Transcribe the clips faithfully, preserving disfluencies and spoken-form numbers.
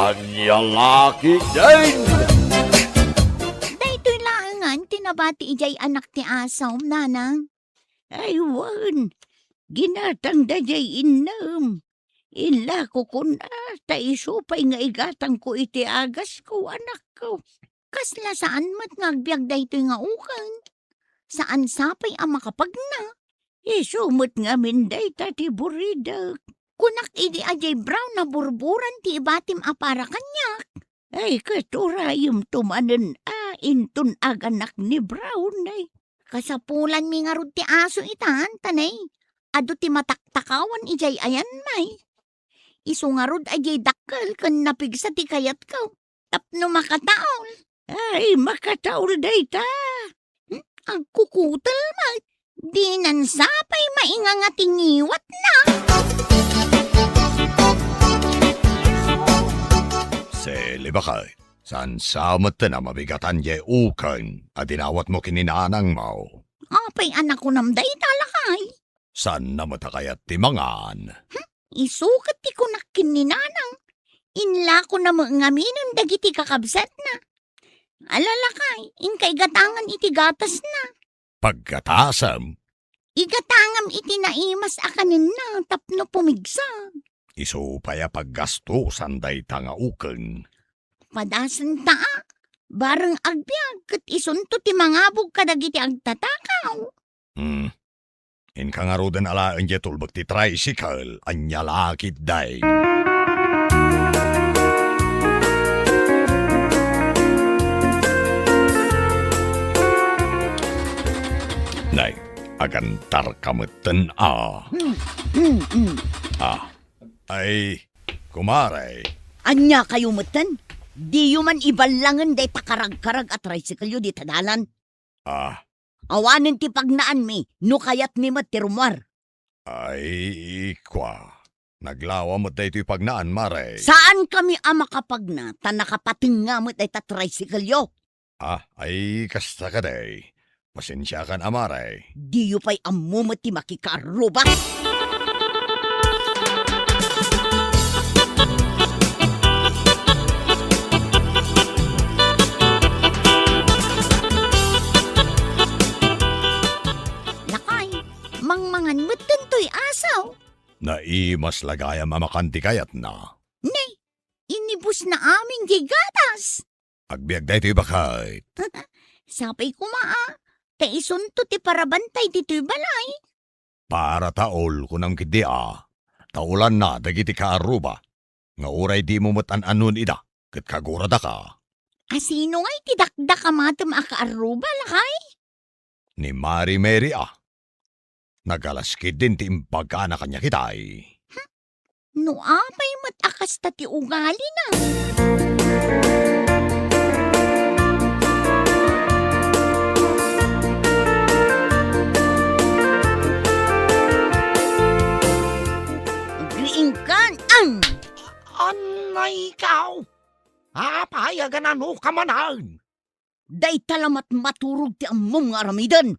Ania la ketdin? Daytoy laengen ti nabati idiay anak ti asom, nanang. Ay, wen, ginatangda diay innem. Inlako kuna, ta isu pay nga igatangko iti agasko, anakko. Kasla saan met nga agbiag daytoy nga uken. Saan sapay a makapagna. Isu met ngamin dayta ti buridek. Kunak idi a diay brown a burburan ti ibatim a para kaniak. Ay, ket urayemto manen a inton aganak ni brown, ay. Kasapulanmi ngarud ti aso itan, ta nay, adu ti mataktakawan idiay ayanmi. Isu ngarud a diay dakkel ken napigsa ti kayatko tapno makataol. Ay, makataol dayta. Hmm, agkukutel met. Dinan sapay mainganga ti ngiwatna. Sili, baket, saan sa met a mabigatan diay uken a dinawatmo ken ni nanangmo? Apay a nakunam dayta, lakay? Saanna met a kayat ti mangan? Hmm? Isu ket ti kunak ken ni nanang. Inlakona met ngaminen dagiti kakabsatna. Ala, lakay, inka igatangan iti gatasna. Paggatasem? Igatangam iti naimas a kanenna tapno pumigsa. Isu pay a paggastosan dayta nga uken. Padasenta a, bareng agbiag ket isunto ti mangabog kadagiti agtatakaw. Hmm. Inka ngaruden alaen diay tulbek ti tricycle, ania la ketdin? Nay, agantarka metten a. Hmm, hmm, hmm. Ah, ay, kumare. Ania kayo metten? Diyo man iballangen dayta karagkarag a tricycle-yo dita dalan? Ah. Awanen ti pagnaanmi no kayatmi met ti rummuar. Ay, kua. Naglawa met daytoy pagnaan, mare. Saankami a makapagna ta nakapatengnga met dayta tricycle-yo. Ah, ay, kasta kadi. Pasensiakan a, mare. Diyo pay ammo met ti makikaarruba. Lakay, mangmangan met daytoy aso. Naimas la gayam a makan ti kayatna. Nay, inibusna amin diay gatas. Agbiag daytoy, baket. Sapay koma a, ta isunto ti parabantay ditoy balay. Para taol, kunam ketdi a. Taolanna dagiti kaarruba. Nga uray dimo met an-annon ida, ket kaguradaka. A sino ngay ti dakdak a matem a kaarruba, lakay? Ni Mari Mary a. Nagalas ketdin ti imbagana kaniak itay. Hmm? No apay met a kasta ti ugalina? Agriingkan, ang! Anay ikaw! Apay a ganano ka manen? Dayta la met maturog ti ammom nga aramiden.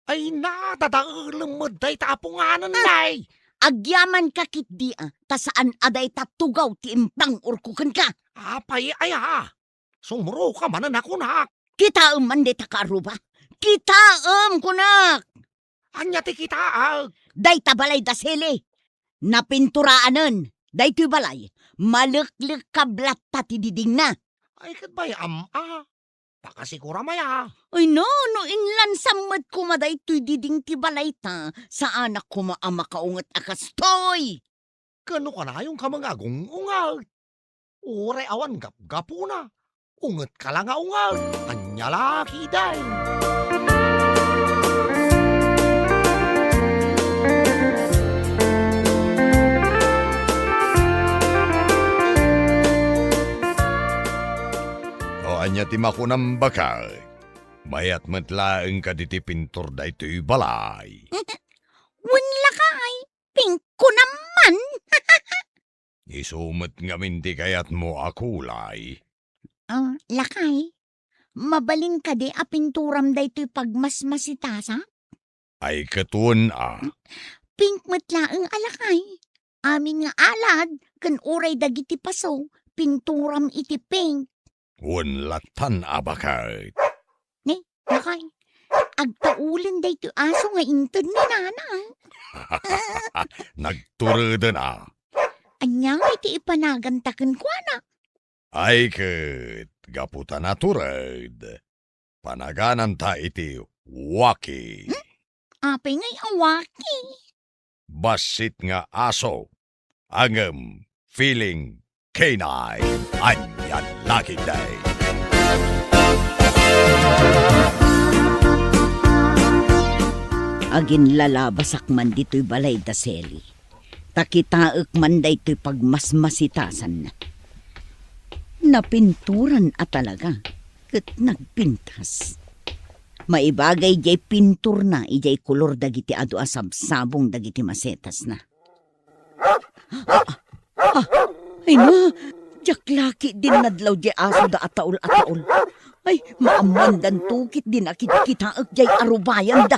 Ay, nadadaelem met dayta a punganen, nay. Agyamanka ketdi a, ta saan a dayta tugaw ti impang-orko kenka. Apay aya? Sumroka manen a kunak. Kitaem man dayta kaarruba. Kitaem, kunak. Ania ti kitaek? Dayta balay da Sili. Napinturaanen. Daytoy balay, maleklekkab latta ti didingna. Ay, ket bay-am a. Pakasikuram aya. Ay, no, no inlansam met koma daytoy diding ti balayta, saanak koma a makaunget a kastoy. Ket no kanayonka nga agung-unget, uray awan gapgapuna, ungetka la nga unget. Ania la ketdin? O, ania ti makunam, baket? Mayat met laeng kadi ti pintor daytoy balay. Wen, lakay, pink ko naman. Isu met ngamin ti kayatmo a kulay. Ah, lakay, mabalin kadi a pinturam daytoy pagmasmasitasak? Ay, ket wen a. Pink met laeng a, lakay. Amin nga alad ken uray dagiti paso, pinturam iti pink. Wen lattan a baket. Ni, lakay, agtaulen daytoy aso nga inted ni nana. Nagtureden a. Ania nga iti ipanaganta kenkuana? Ay ket, gapu ta natured, panagananta iti waki. Hmm? Apay ngay a waki? Bassit nga aso, ngem feeling canine. Ania la ketdi. Aginlalabasak man ditoy balay da Sally. Ta kitaek man daytoy pagmasmasitasanna. Napinturan a talaga, ket nagpintas. Maibagay diay pinturna idiay kolor dagiti adu a sabsabong dagiti masetasna. Ah, ah, ay na, diak la ketdin nadlaw diay asoda a taol a taol. Ay, maammoandanto ketdin a kitkitaek diay arubayanda.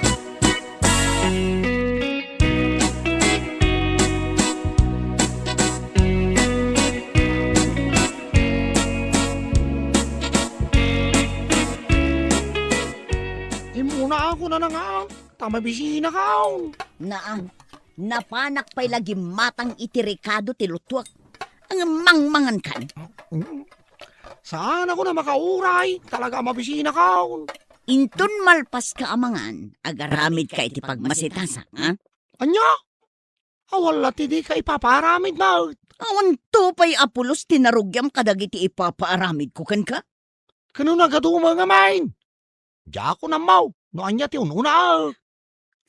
Immunaak, nanang, ta mabisinakaon. Naa, napanak pay la gimmatang iti rekado ti lutuek. Ngem mangmangankan. Mm. Saan a kuna makauray, talaga a mabisinakaon. Inton malpaska a mangan, agaramidka iti pagmasitasak, ha? Ania? Awan la ti dika ipapaaramid met. Awanto pay a pulos ti narugiam kadagiti ipapaaramidko kenka? Ken no nagadu met ngamin, diak ammo no ania ti un-unaek.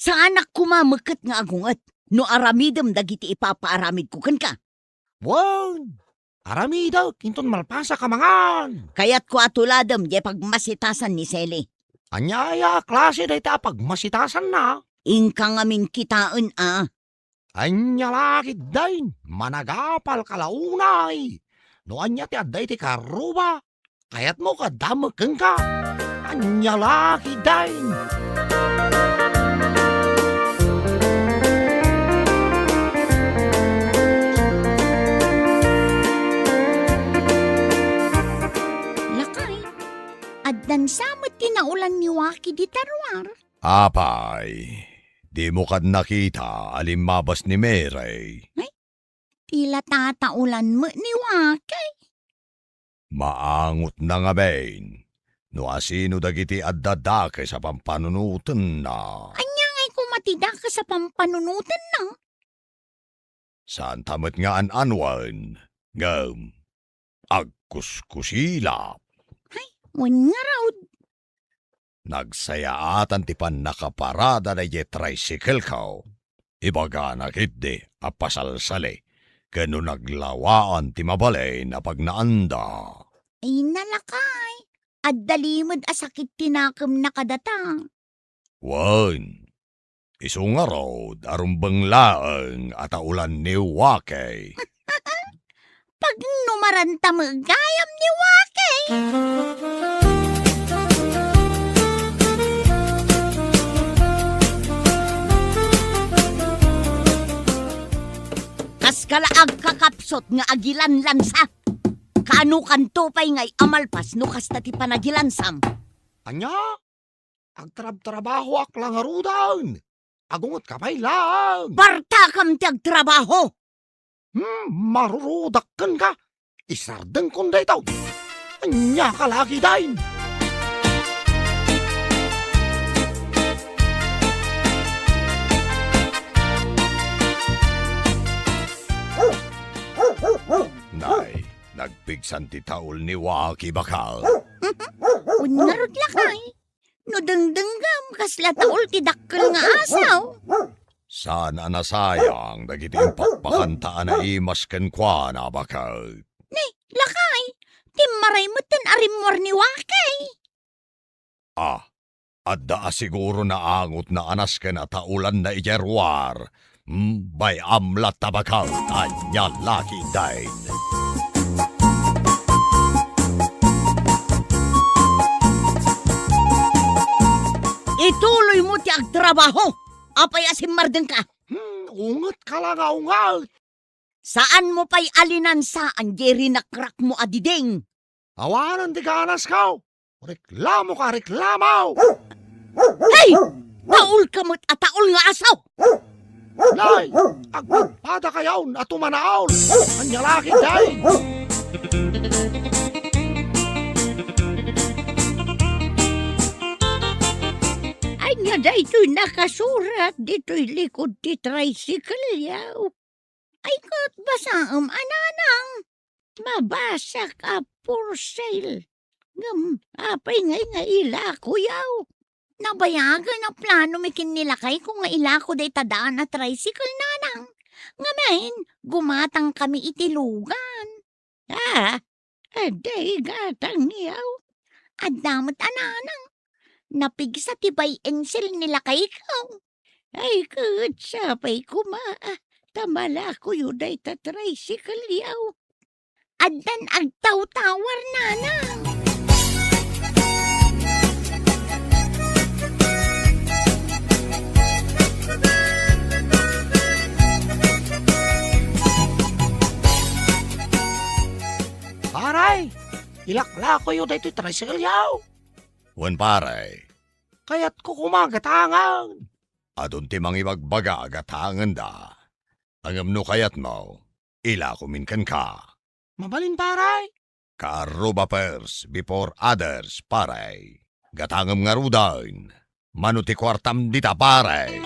Saanak koma meket nga agunget no aramidem dagiti ipapaaramidko kenka. Wen, aramidek inton malpasak a mangan. Kayatko a tuladem diay pagmasitasan ni Sally. Ania aya a klase dayta a pagmasitasanna? Inka ngamin kitaen a. Ania la ketdin, managapalka la unay. No ania ti adda iti karruba, kayatmo nga adda met kenka. Ania la ketdin. Lakay, addan sa met ti naolan ni Waki dita ruar. Apay, dimo kad nakita a limmabas ni Mary? Ay, ti la tataolan met ni Waki. Maangotna ngamin no asino dagiti adda dakes a pampanunotenna. Ania ngay koma ti dakes a pampanunotenna? Saanta met nga an-anuen, ngem agkuskusilap. Ay, wen ngarud. Nagsayaatan ti pannakaparada daydiay tricycle-ko. Ibagana ketdi a pasalsali ken no naglawaan ti mabalin a pagnaanda. Ay, nalakay. Adda limed a sakit ti nakemna kadata. Wen, isu ngarud a rumbeng laeng a taolan ni Waki. Pagnumaranta met gayam ni Waki. Kaska la agkakapsut nga agilanlansa. Kaanokanto pay ngay a malpas no kasta ti panagilansam? Ania? Agtrabtrabahoak la ngaruden. Agungetka pay laeng. Partakam ti agtrabaho! Hmm, marurudak kenka. Isardengkon daytoy. Ania ka la ketdin? Nay, nagpigsan ti taol ni Waki, bakal. Wen ngarud, lakay. No dengdenggam, kasla taol ti dakkel nga asaw. Saan a nasayang dagiti impakpakanta a naimas kenkuana, baket. Ni, lakay, timmaray metten a rimmuar ni Wakay. Ah, adda a siguro naangotna a nasken a taolanna idiay ruar. Hmm, bay-am latta, baket, ania la ketdin. Ituloymo ti agtrabaho. Apay a simmardengka? Hmm, ungetka la nga unget. Saanmo pay a linansaan diay rinakrakmo a diding. Awanen ti ganasko. Reklamoka, reklamo! Hey! Taolka met a taol nga aso! Nay, agpadpadakayon a tumanaol! Ania la ketdin? Ania daytoy nakasurat ditoy likod ti tricycle-yo? Ay, ket basaem a, nanang. Mabasak a for sale. Ngem apay ngay nga ilakoyo? Nabayagen a planomi ken ni lakayko nga ilako dayta daan a tricycle, nanang. Ngamin, gumatangkami iti lugan. Ah, adda gatangyo? Adda met a, nanang. Napigsa ti buy and sell ni lakayko. Ay, ket sapay koma, ta malakoyo dayta tricycle-yo. Addan agtawtawar, nanang. Pare, ilaklakoyo daytoy tricycle-yo. Wen, pare. Kayatko koma gatangen. Adun ti mangibagbaga a gatangenda. Ngem no kayatmo, ilakomin kenka. Mabalin, pare. Kaarruba first before others, pare. Gatangem ngaruden. Mano ti kuartam dita, pare?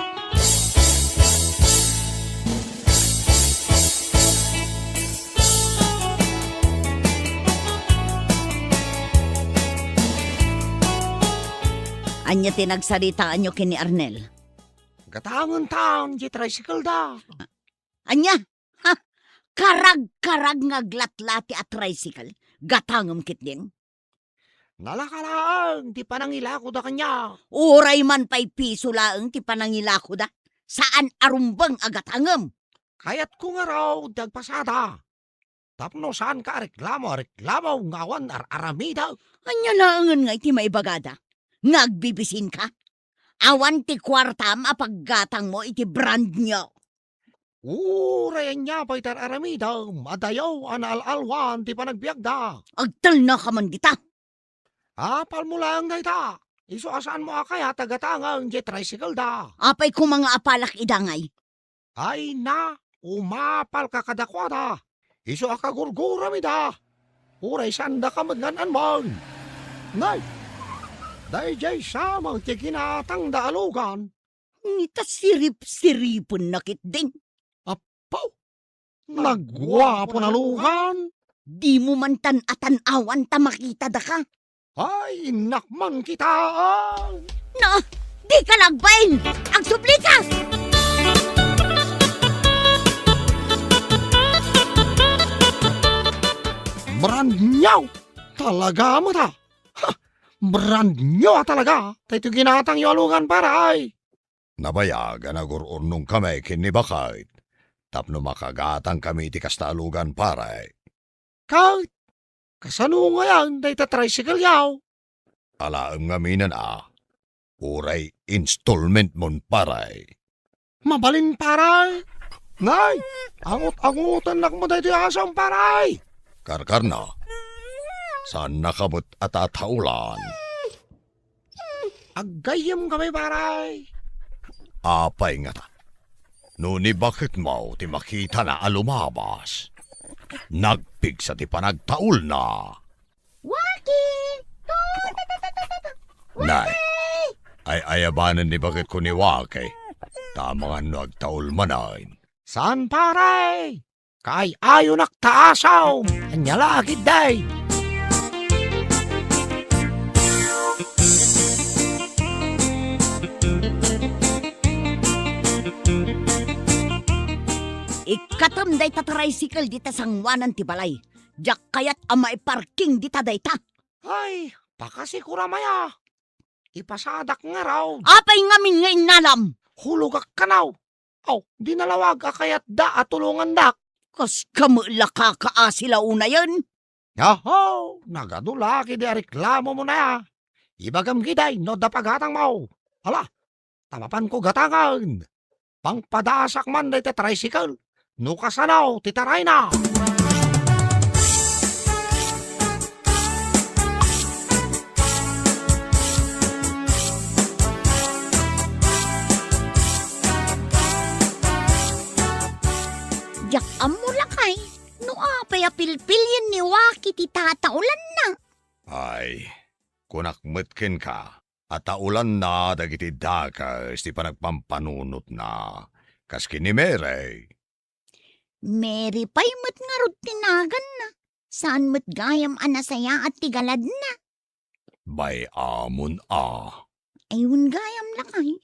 Ania ti nagsaritaanyo ken ni Arnel? Gatangentan ti tricycle-da. Ania? Ha? Karagkarag nga aglatlati a tricycle? Gatangem ketdin? Nalaka laeng ti panangilakoda kaniak. Uray man pay piso laeng ti panangilakoda, saan a rumbeng a gatangem. Kayatko ngarud ti agpasada. Tapno saanka a reklamo a reklamo nga awan ar-aramidek. Ania laengen ngay ti maibagada? Nga agbibisinka? Awan ti kuartam a paggatangmo iti brand new. Uray ania pay ti ar-aramidem, adayo a naal-alwan ti panagbiagda. Agtalnaka man dita. Apalmo laeng dayta. Isu a saanmo a kayat a gatangen diay tricycle-da. Apay koma nga apalak ida ngay? Ay na, umapalka kadakuada. Isu a kagurguram ida. Uray saandaka met nga an-anman. Nay, daydiay sa met ti ginatangda a lugan. Ngem ta sirip-siripenna ketdin. Apo, naguapon a lugan. Dimo man tan-atan-awan ta makitada ka. Ay, innak man kitaan. Na, dika la agbain! Agsubli ka! Brand new! Talaga met a! Ha! Brand new a talaga! Daytoy ginatangyo a lugan, pare, ay! Nabayag a nagur-urnongkami ken ni Baket tapno makagatangkami iti kasta a lugan, pare. Ket kasano ngay dayta tricycle-yo? Alaem ngaminen a, uray installment-mon, pare. Mabalin, pare. Nay, angot-angotennak met daytoy asom, pare. Karkarna, saannaka met a tataolan. Aggayyemkami, pare. Apay ngata? No ni Baketmo ti makitana a lumabas, nagpigsa ti panagtaolna. Waki! Nay, ay-ayabanen ni Baketko ni Waki. Ta amangan no agtaol manen. Saan, pare? Kaay-ayonak ta asom! Ania la ketdi? Ikkatem dayta tricycle dita sangoanan ti balay. Diak kayat a maiparking dita dayta. Ay, pakasikuram aya. Ipasadak ngarud. Apay ngamin nga innalam? Hulogak kano. Aw, di nalawag a kayatda a tulongandak. Kaskam la kakaasi la unayen? Aho, nagadu la ketdi a reklamomon aya. Ibagam ketdi no adda pagatangmo. Ala, ta mapanko gatangen. Pangpadasak man dayta tricycle. no kasano ti tarayna. Diak ammo, lakay, no apay a pilpilien ni Waki ti tataulanna. Ay, kunak met kenka a taulanna dagiti dakes ti panagpampanunotna, kas ken ni Mary. Mary pay met ngarud ti naganna. Saan met gayam a nasayaat ti galadna. Bay-amon a. Ay, wen gayam, lakay.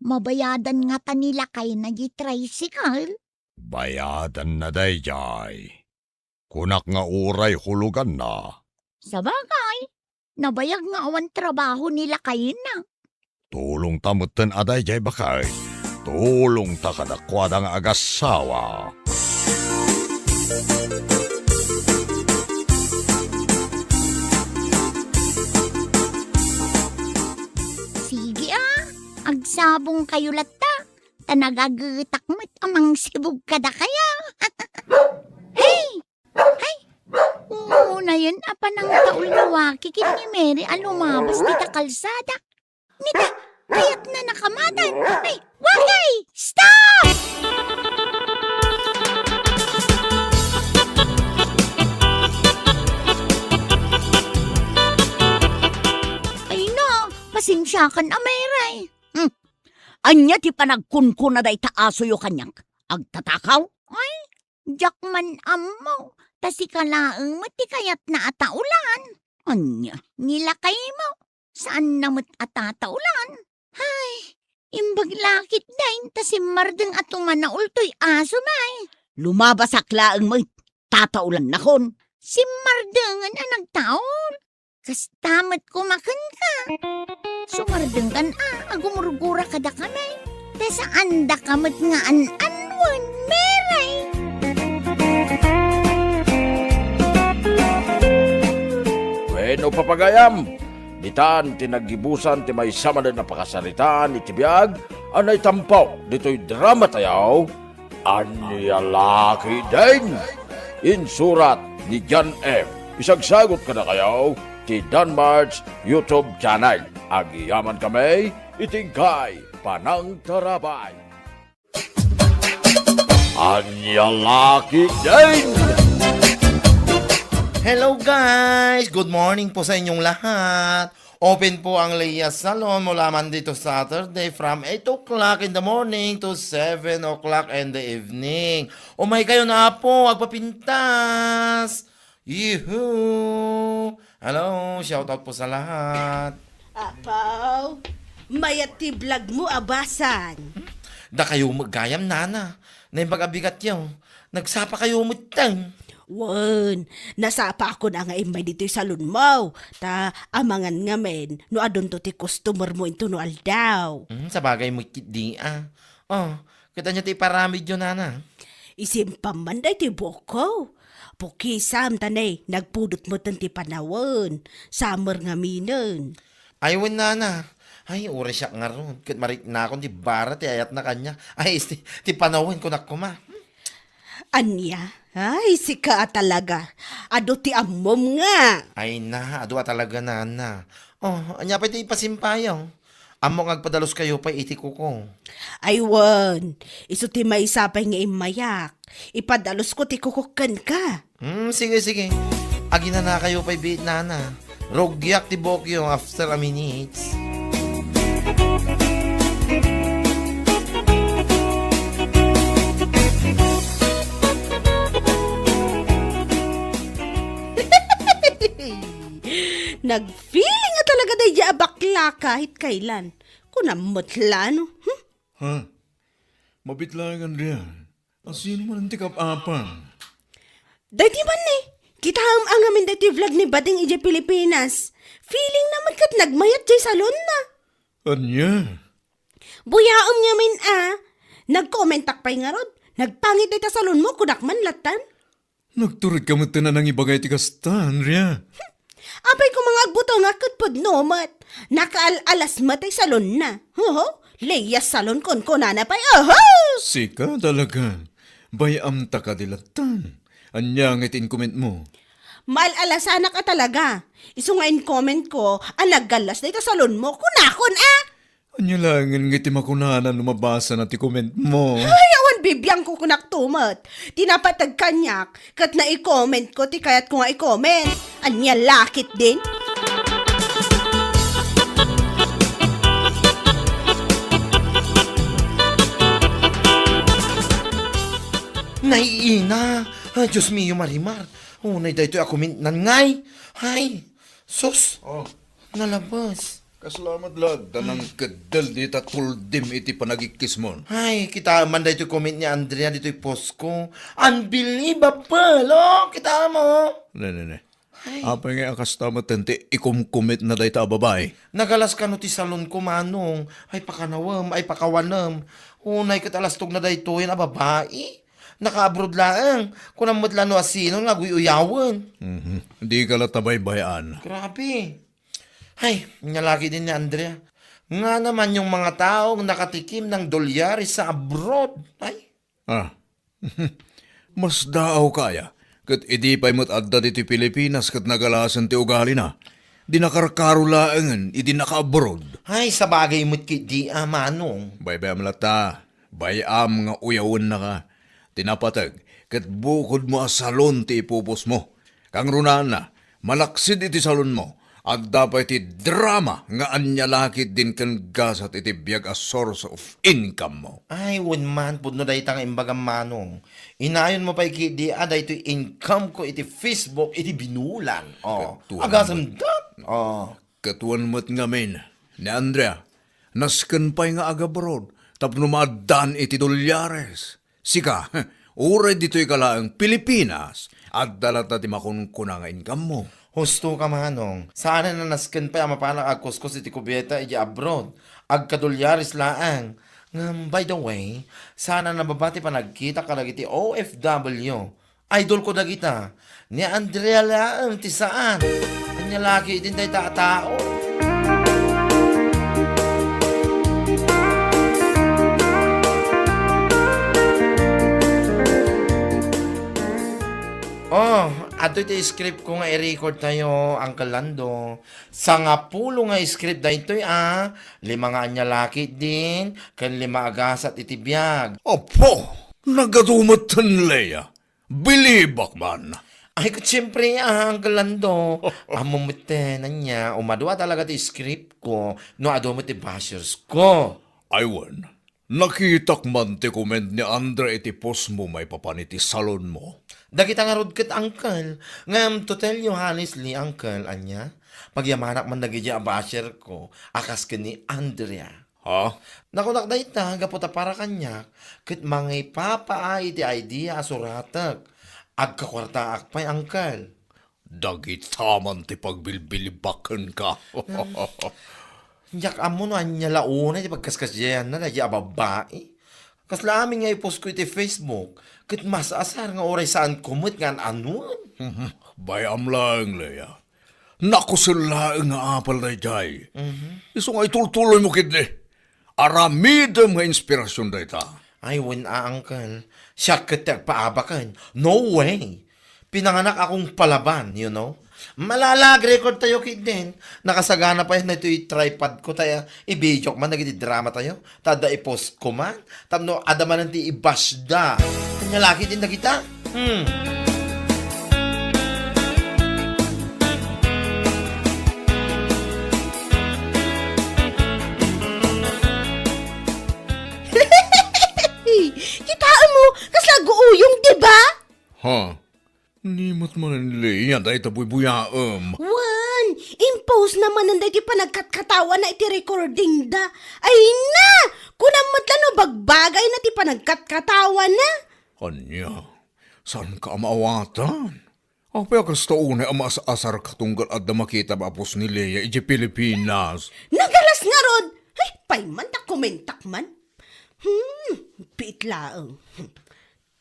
Mabayadan ngata ni lakayna di tricycle? Bayadanna daydiay. Kunak nga uray huluganna. Sabagay, nabayag nga awan trabaho ni lakayna. Tulongta metten a daydiay, baket. Tulongta kadakuada nga agassawa. Sige a, agsabongkayo latta, ta nagagetak met a mangsibog kadakayo. Hey! Ay, unayen a panangtaul ni Waki ken ni Mary a lumabas dita kalsada. Nita, kayatna nakamadan. Ay, Waki! Stop! Ay na, pasensiakan a, Mary. Hmm. Ania ti panagkunkuna dayta asoyo kaniak? Agtatakaw? Ay, diak man ammo, ta sika laeng met ti kayatna a taulan. Ania? Ni lakaymo, saanna met a tataulan. Ay, imbag la ketdin ta simmardeng a tumanaul toy aso, may. Lumabasak laeng met, tataulannakon. Simmardengen a nagtaul. Kasta met koma kenka. Sumardengkan a, agumurgura kadakami. Ta saandaka met nga an-anuen, Mary. Wenno, papagayam, ditan ti naggibusan ti maysa manen a pakasaritaan iti biag a naitampo ditoy drama tayo. Ania la ketdin? Insurat ni John M. Isagsagut kadakayo ti Danmart's YouTube channel. Agyaman kami iti inkay panangtarabay. Ania la ketdin? Hello guys! Good morning po sa inyong lahat. Open po ang Leia Salon mula Monday to Saturday from eight o'clock in the morning to seven o'clock in the evening. Umay kayo na po, agpapintas! Yuhu! Hello, shout out po sa lahat. Apaw, mayat ti vlog mo, abasan. Dakayo met gayam, nana. Naimbag a bigatyo. Nagsapa kayo metten. Wen, nasapakon a nga immay ditoy salonmo. Ta amangan ngamin no adunto ti customer mo intono aldaw. Hmm, sabagay met ketdi a. Oh, ket ania ti iparamidyo, nana? Isimpam man daytoy buokko. Pukisam ta ne, nagpudot metten ti panawen. Summer ngaminen. Ay, wen, nana. Ay, uray siak ngarud. Ket mariknakon ti bara ti ayatna kaniak. Ay, isti, ti panawen, kunak koma. Ania? Ay, sika a talaga. Adu ti ammom nga. Ay na, adu a talaga, nana. Oh, ania pay ti ipasimpayo? Ammok nga agpadalus kayo pay iti kuko. Ay wen, isu ti maysa pay nga immayak. Ipadalusko ti kukok kenka. Hmm, sige, sige. Aginana kayo pay biit, nana. Rugiak ti buokyo after a minutes. Nagfeeling a talaga daydiay a bakla kahit kailan. Kunam met la, no? Hmm? Ha? Mabitlagan diay. Asino man ti kap-apang? Daytoy man ni, kitaem a ngamin daytoy vlog ni Bading idiay Pilipinas. Feeling na met ket nagmayat diay salonna. Ania? Buyaem ngamin a. Nagkomentak pay ngarud. Nagpangit dayta salonmo, kunak man lattan. Nagturedka met a nangibagay ti kasta, Andrea. Apay koma nga agbutongak ket pudno met. Nakaal-alas met ti salonna. Oho, Leia Salon kunkunana pay. Oho! Sika talaga. Bay-am ta kadi latta. Ania nga iti inkomentmo? Maal-alasanak a talaga. Isu nga inkomentko a naggallas dayta salonmo, kunakon a! Ania laengen nga iti makunana no mabasana ti komentmo? Ay, awan bibiangko, kunakto met. Ti napateg kaniak, ket naikomentko ti kayatko nga ikoment. Ania la ketdin? Naiina! Ah, Dios mio, Marimar. Unay daytoy a komentnan ngay. Ay, sus. Oh. Nalabas. Kasla met la adda nangkeddel dita tuldim iti panagikkismon. Ay, kitaem man daytoy comment ni Andrea ditoy post ko. Unbelievable, oh! Kitaem, oh. Ne, ne, ne. Ay. Apay nga a kasta met ti ikumkumitna dayta a babai? Nagalas kano ti salon ko, Manong. Ay, pakanawem, ay, pakawanem. Unay ket alastogna daytoyen a babai. Naka-abroad laeng. Kunam met la no asino nga aguy-uyawen. Mhm. Dika la tabaybay-an. Grabe. Ay, ania la ketdin ni Andrea. Ngana man yung mga taong nakatikim ng dolyares sa abroad. Ay. Ah. Masdaawka aya, ket idi pay met adda ditoy Pilipinas ket nagalasen ti ugalina, di nakarkaro laengen idi naka-abroad. Ay, sabagay met ketdi a, Manong. Baybay-am latta. Bay-am nga uyawennaka. Ti napateg, ket bukodmo a salon ti ipupusmo. Kangrunaanna, malaksid iti salonmo, adda pay ti drama nga ania la ketdin ken gasat iti biag a source of income mo. Ay, wen man, pudno dayta nga imbagam, Manong. Inayonmo pay ketdi a daytoy income ko iti Facebook iti binulan. Oh, agasem dat. Oh. Ket wen met ngamin ni Andrea, nasken pay nga agabroad tapno maaddaan iti dolyares. Sika, uray ditoy ka laeng Pilipinas, adda latta ti makunkuna nga income mo. Husto ka, Manong. Saanen a nasken pay a mapanak agkuskus iti kubyeta idiay abroad. Agkadolyares laeng. Ngem, by the way, saan a nababa ti panagkitak kadagiti O F W. Idol ko dagita. Ni Andrea laeng ti saan. Ania la ketdin dayta a tao? Oh, adtoy ti script ko nga i-record tayo, Uncle Lando. Sangapulo nga script daytoy, ah. Lima nga ania la ketdin, ken lima a gasat iti biag. Apo! Nagadu metten, Lea. Bilibak man. Ay, ket siyempre, ah, Uncle Lando. Ammo metten, ania, umadu a talaga ti script ko, no adu met ti bashers ko. Ay, wen, nakitak man ti comment ni Andre iti post mo maipapan iti salon mo. Dagita ngarud ket, Uncle, ngem to tell you honestly, Uncle, ania, pagyamanak man dagiti a basher ko, a kas ken ni Andrea. Ha? Nakunak dayta gapu ta para kaniak, ket mangipapaay iti idea a suratek. Agkakuartaak pay, Uncle. Dagita man ti pagbilbilibak kenka. Diak ammo no ania la unay ti pagkaskasiayanna daydi a babbai. Kasla amin nga i-post ko iti Facebook, ket mas asar nga uray saan ko met nga an-anuen. Bay-am laeng, Lea. Nakusel laeng nga apal daydiay. Mhm. Isu nga itultuloymo ketdi. Aramidem nga inspirasyon dayta. Ay, wen a, Uncle. Siak ket ti agpaabaken. No way. Pinanganak akong palaban, you know. Malalag record tayo ketdin. Nakasagana pay daytoy tripod ko ta ibidiok man dagiti drama tayo. Ta adda i-post ko man. Tapno adda manen ti ibashda. Ania la ketdin dagita? Hmm. Kitaem mo, kasla aguuyong, di ba? Ha? Ni met manen, Lea, dayta buybuyaem. Wen, impose na manen daytoy panagkatkatawana iti recording da. Ay na! Kunam met la no bagbagay na ti panagkatkatawana. Ania? Saanka a maawatan? Apay a kasta unay a maas-asarka tunggal adda makitam a post ni Lea idiay Pilipinas? Nagalas ngarud! Ay, pay man ta komentak man. Hmm, biit laeng.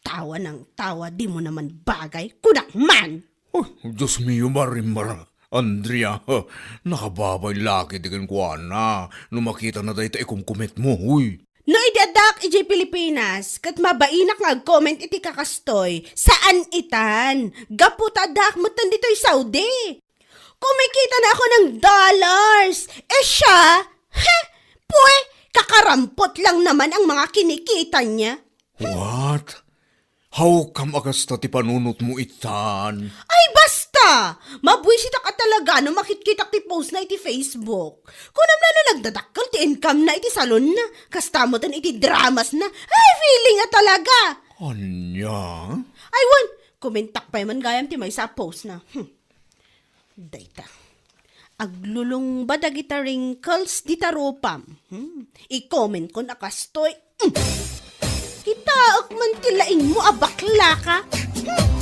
Tawa nang tawa, di mo naman bagay. Kunak man! Oh, Diyos mio, Marimar. Andrea, ha, nakababay la ketdi kenkuana no makitana dayta ikumkumetmo, huy. No idi Addak idiay Pilipinas, ket mabainak nga ag-comment iti kakastoy. Saan itan? Gapu ta addaak metten ditoy Saudi. Kumikita na ako ng dollars. Eh siya? Heh! Pwe, kakarampot lang naman ang mga kinikita niya. What? Hawkam a kasta ti panunotmo itan? Ay, basta! Mabuisitak a talaga no makitkitak ti post na iti Facebook. Kunam la no nagdadakkel ti income na iti salon na. Kasta metten iti dramas na. Ay, feeling a talaga! Ania? Ay, wen, kumentak pay man gayam ti maysa a post na. Hmm. Dayta. Aglulungba dagita wrinkles dita rupam. Hmm. I-comment kon a kastoy. Hmm. Kitaek man ti laingmo a bakla ka. Hmm.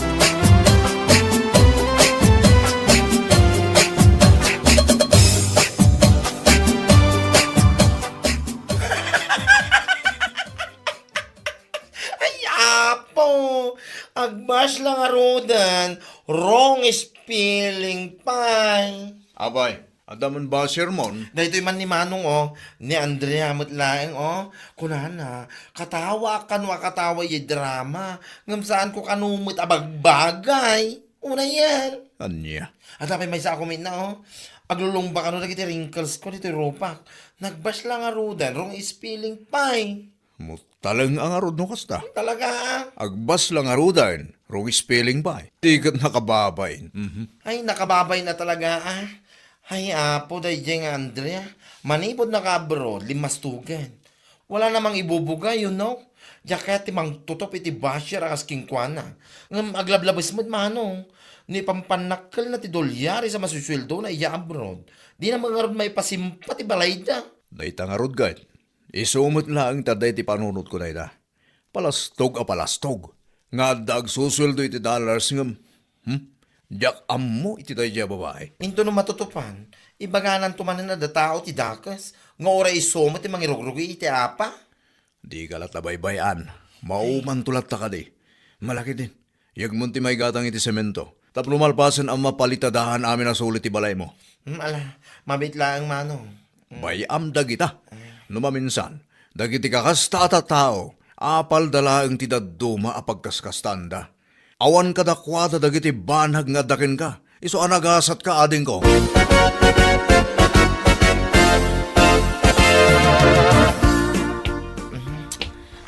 Ay, apo! Agbash lang a rudan, wrong spelling pay. Abay, adda man ba sermon? Daytoy man ni Manong, oh, ni Andrea met laeng, oh. Kunana, katawa kano a katawa idiay drama, ngem saan ko kano met a bagbagay. Unayen. Ania? Adda pay maysa a comment na, oh. Aglulungba kano dagiti wrinkles ko ditoy rupak. Nagbash lang a rudan, wrong spelling pay. Mutaleng a ngarud no kasta. Talaga, ah. Agbas lang ngaruden, wrong spelling pay. Di ket nakababain. Mhm. Ay, nakababain a talaga, ah. Ay, apo, daydiay nga Andrea. Manipud naka-abroad, limmastugan. Wala namang ibubuga, you know? Diak kayat ti mangtutop iti basher a kas kenkuana. Ngem aglablabes met, Manong. No ipampannakkelna ti dolyares a masusueldona idiay abroad, dina met ngarud maipasimpa ti balayda. Dayta ngarud, ket isu met laeng ti adda iti panunotko dayta. Palastog a palastog nga adda agsusueldo iti dollars ngem, hmm? Diak ammo iti daydiay a babai. Intono matutupan, ibagananto manen a datao ti dakes nga uray isu met ti mangirugrugi iti apa? Dika latta baybay-an. Maumanto latta kadi. Malakidin. Yegmon ti maigatang iti semento. Tapno malpasen a mapalitadahan amin a suli ti balaymo. Hmm, ala, mabiit laeng, Manong. Hmm. Bay-am dagita. Ah. No maminsan, dagiti kakasta a tattao, apalda laeng ti dadduma a pagkaskastanda. Awan kadakuada dagiti banag nga adda kenka. Isu a nagasatka, adingko.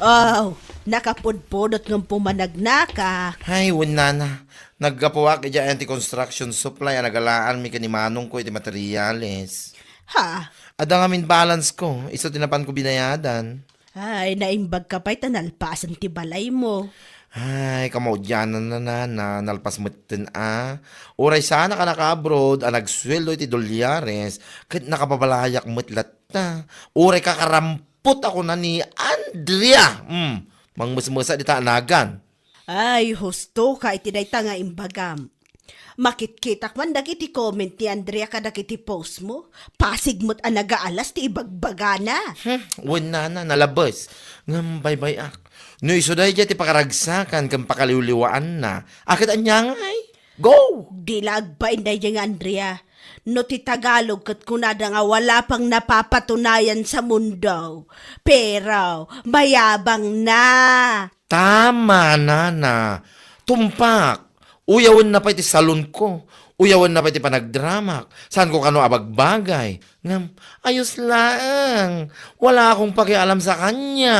Aw, nakapudpudot ngem pumanagnaka. Ay, wen, nana. Naggapuak idiay anti-construction supply a nagalaanmi ken ni manongko iti materials. Ha? Adda ngamin balance ko, isu ti napanko binayadan. Ay, naimbag ka pay ta nalpasen ti balaymo. Ay, kamaudiananna, nana, nalpas metten a. Uray saanak a naka-abroad a nagsueldo iti dolyares, ket nakababalayak met latta. Uray kakarampot a kuna ni Andrea. Hmm, mangmesmesa dita a nagan. Ay, husto ka iti dayta nga imbagam. Makitkitak man dagiti comment ni Andrea kadagiti post mo. Pasig met a nagaalas ti ibagbagana. Hmm, wen nana, nalabes. Ngem baybay-ak. No isu daydiay ti pakaragsakan ken pakaliwliwaanna, a ket ania ngay? Go! Di la agbain daydiay nga Andrea. No ti Tagalog ket kunada nga wala pang napapatunayan sa mundo. Pero mayabang na. Tama, nana. Tumpak. Uyawenna pay ti salonko. Uyawenna pay ti panagdramak. Saanko kano a bagbagay. Ngem, ayos laeng. Wala akong pakialam sa kanya.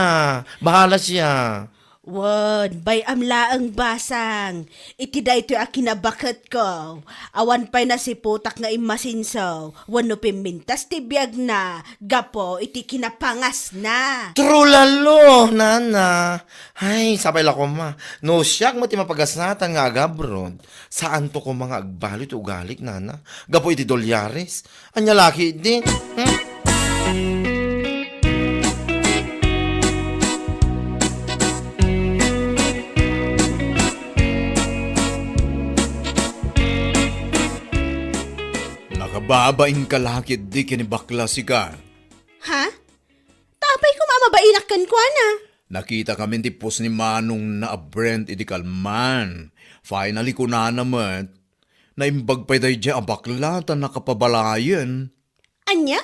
Bahala siya. Wen, bay-am laeng, basang. Iti daytoy a kinabaketko, awan pay nasiputak nga immasinso wenno pimmintas ti biagna gapu iti kinapangasna. Trulalo, nana! Ay, sapay la koma. No siak met ti mapagasatan nga agabroad, saanto koma nga agbalu ti ugalik, nana, gapu iti dolyares. Ania la ketdi? Hmm? Nakababain ka la ketdi ken ni bakla sika. Ha? Ta apay koma a mabainak kenkuana? Nakitakamin ti post ni manongna a Brent idi kalman. Finally, kunana met, naimbag pay daydiay a bakla ta nakapabalayen. Ania?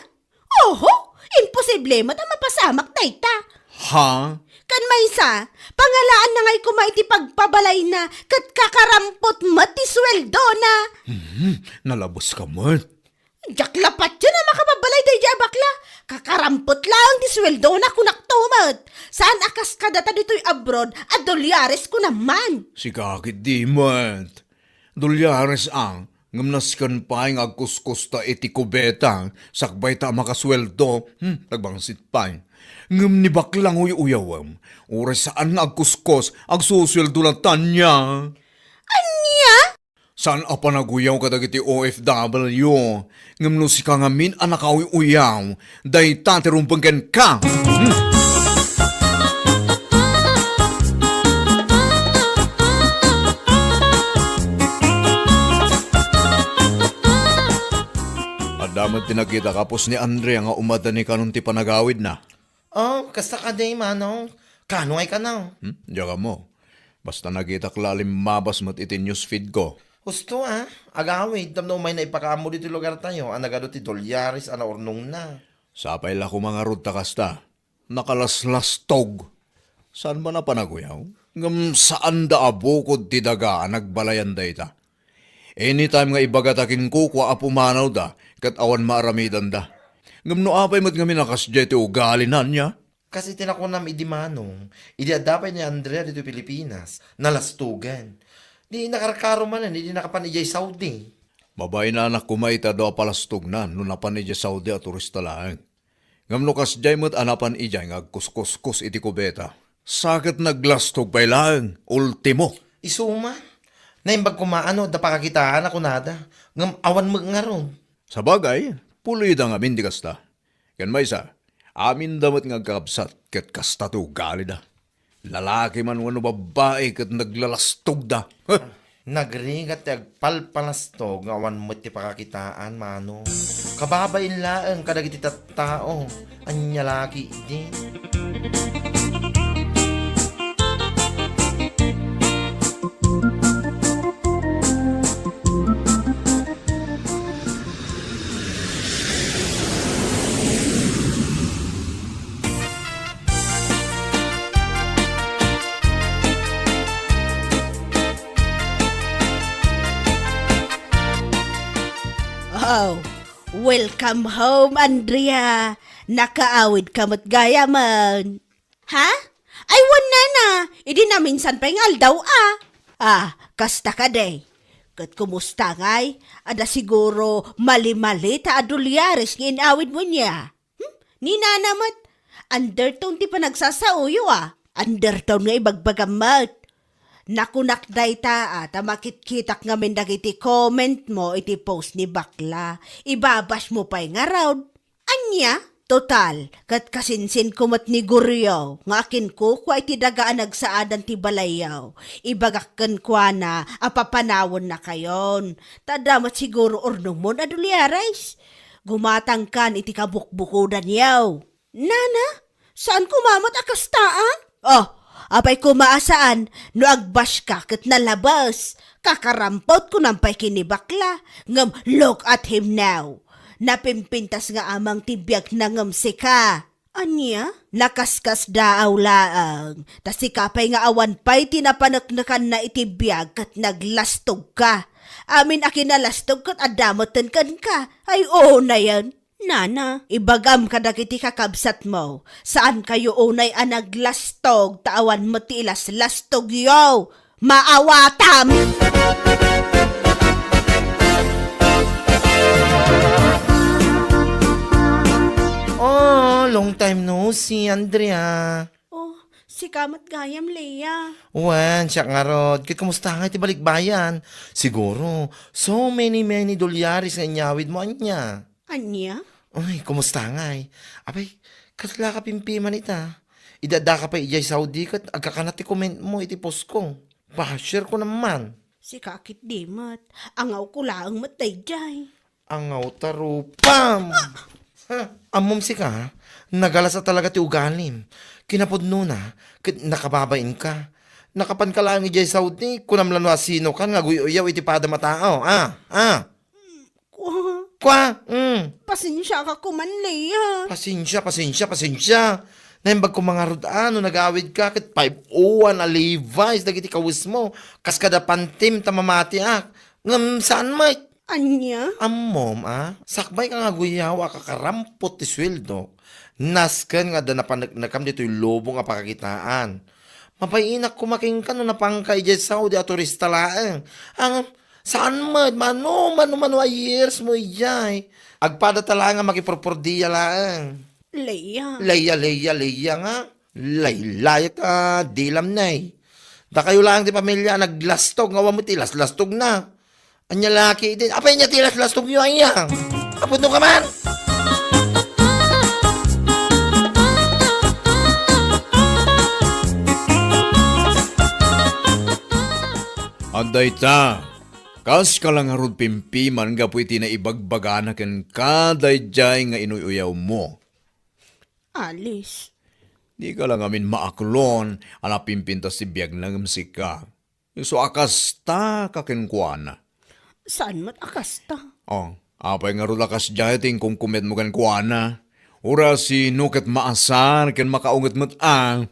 Oho! Imposible met a mapasamak dayta. Ha? Ken maysa, pangalaanna ngay koma iti pagpabalayna ket kakarampot met ti suweldona. Hmm, nalabeska met. Diak la patien a makapabalay daydiay a bakla. Kakarampot laeng ti suweldona, kunakto met. Saan a kas kadata ditoy abroad a dolyares kunam man. Sika ketdi met. Dolyares a, ngem nasken pay nga agkuskusta iti kubeta, sakbay ta a makasueldo, hmm, nagbangsit pay. Ngem ni baklang uy-uyawem, uray saan nga agkuskus, agsusueldo latta ania. Ania? Saan a panaguyaw kadagiti O F W, ngem no sika ngamin a nakauy-uyaw, dayta ti rumbeng kenka. Hmm. Adda met ti nakita kapos ni Andrea nga umadda ni kanon ti panagawidna. Oh, kasta kadi, Manong? Kano ngay kano? Hmm? Diak ammo. Basta nakitak la a limmabas met iti newsfeed ko. Husto, ah. Agawid, tapno umayna ipakaammo ditoy lugartayo a nagadu ti dolyares a naurnongna. Sapay la koma ngarud ta kasta. Nakalaslastog. Saan man a panaguyaw? Ngem saanda a bukod ti daga a nagbalayan dayta. Anytime nga ibagata kenkuko a pumanawda ket awan maaramidanda. Ngem no apay met ngamin a kasdiay ti ugalina ania? Kas iti nakunam idi Manong, idi adda pay ni Andrea ditoy Pilipinas, nalastogan. Di nakarkaro manen idi nakapan idiay Saudi. Mabainanak koma iti adu a palastogna no napan idiay Saudi a turista laeng. Ngem no kasdiay met a napan idiay nga agkuskuskos iti kubeta, sa ket naglastog pay laeng, ultimo. Isu man, naimbag koma no adda pakakitaan a kunada, ngem awan met ngarud. Sabagay, pulida ngamin ti kasta. Ken maysa, aminda met nga agkakabsat ket kasta ti ugalida. Lalaki man wenno babbai ket naglalastogda. Huh! Nagrigat ti agpalpalastog nga awan met ti pakakitaan, Manong. Kababain laeng kadagiti tattao. Ania la ketdi? Oh, welcome home, Andrea. Nakaawid ka met gayamen. Ha? Ay, wen, nana, idi naminsan pay nga aldaw a. Ah, kasta kadi. Ket kumusta ngay? Adda siguro mali-mali ta a dolyares nga in-awidmo nia. Hmm? Ni nana met, undertone ti panagsasaoyo a. Undertone nga ibagbagam met. Nakunak dayta a, ta makitkitak ngamin dagiti comment mo iti post ni bakla. Ibabas mo pay ngarud. Ania? Total, ket kasinsinko met ni Goryo nga akinkukua iti daga a nagsaadan ti balayyo. Ibagak kenkuana a papanawennakayon. Ta adda met siguro urnongmon a dolyares. Gumatangkan iti kabukbukodanyo. Nana, saan koma met a kasta a? Oh, apay koma a saan no agbashka ket nalabes? Kakarampot kunam pay ken ni bakla, ngem look at him now. Napimpintas nga amang ti biagna ngem sika. Ania? Nakaskasdaaw laeng, ta sika pay nga awan pay ti napaneknekanna iti biag ket naglastogka. Amin a kinalastog ket adda metten kenka. Ay, unayen. Nana, ibagam kadagiti kakabsatmo, saankayo unay a naglastog ta awan met ti ilaslastogyo. Maawatam! Oh, long time no see, Andrea. Oh, sika met gayam, Lea. Wen, siak ngarud. Ket kumusta ngay ti balikbayan? Siguro, so many, many dolyares nga inyawidmo ania. Ania? Uy, kumusta ngay? Apay, kasla ka pimpiman ita? Idi addaka pay idiay Saudi ket agkakanat ti comment mo iti post ko. Basher ko naman. Sika ketdi met. Angawko laeng met daydiay. Angaw ta rupam! Ha? Ammom sika, nagalas a talaga ti ugalim. Kinapudnona, ket nakababain ka. Nakapan ka laeng idiay Saudi, kunam la no asino kan nga aguy-uyaw iti padam a tao. Ah, ah. Kua. Kua? Mm. Pasensia ka kuman, Lea. Pasensia, pasensia, pasensia. Naimbag ko mangarud a no nagawidka ket five oh one a Levi's dagiti kawesmo, kas kada pantim ta mamatiak. Ngem saan met. Ania? Ammom a, sakbay ka nga aguyaw a kakarampot ti sueldo, nasken nga adda napaneknekam ditoy lubong a pakakitaan. Mapainak koma kenka no napanka idiay Saudi a turista laeng. Ang saan met, mano, mano, mano a years mo idiay? Agpada ta laeng a makipurpurdia laeng. Leia. Leia, Leia, Leia nga. Laylayat a dilam, nay. Dakayo laeng ti pamilia a naglastog nga awan met ti laslastogna. Ania la ketdin? Apay ania ti laslastogyo, aya? Apudno ka man! Adda ita, kas ka la ngarud pimpiman gapu iti naibagbagana kenka daydiay nga inuy-uyawmo. Alice. Dika la ngamin maaklon a napimpintas ti biagna ngem sika. Isu a kasta ka kenkuana. Saan met a kasta? Oh, apay ngarud a kasdiay ti inkumkumetmo kenkuana? Uray sino ket maasar ken makaunget met a.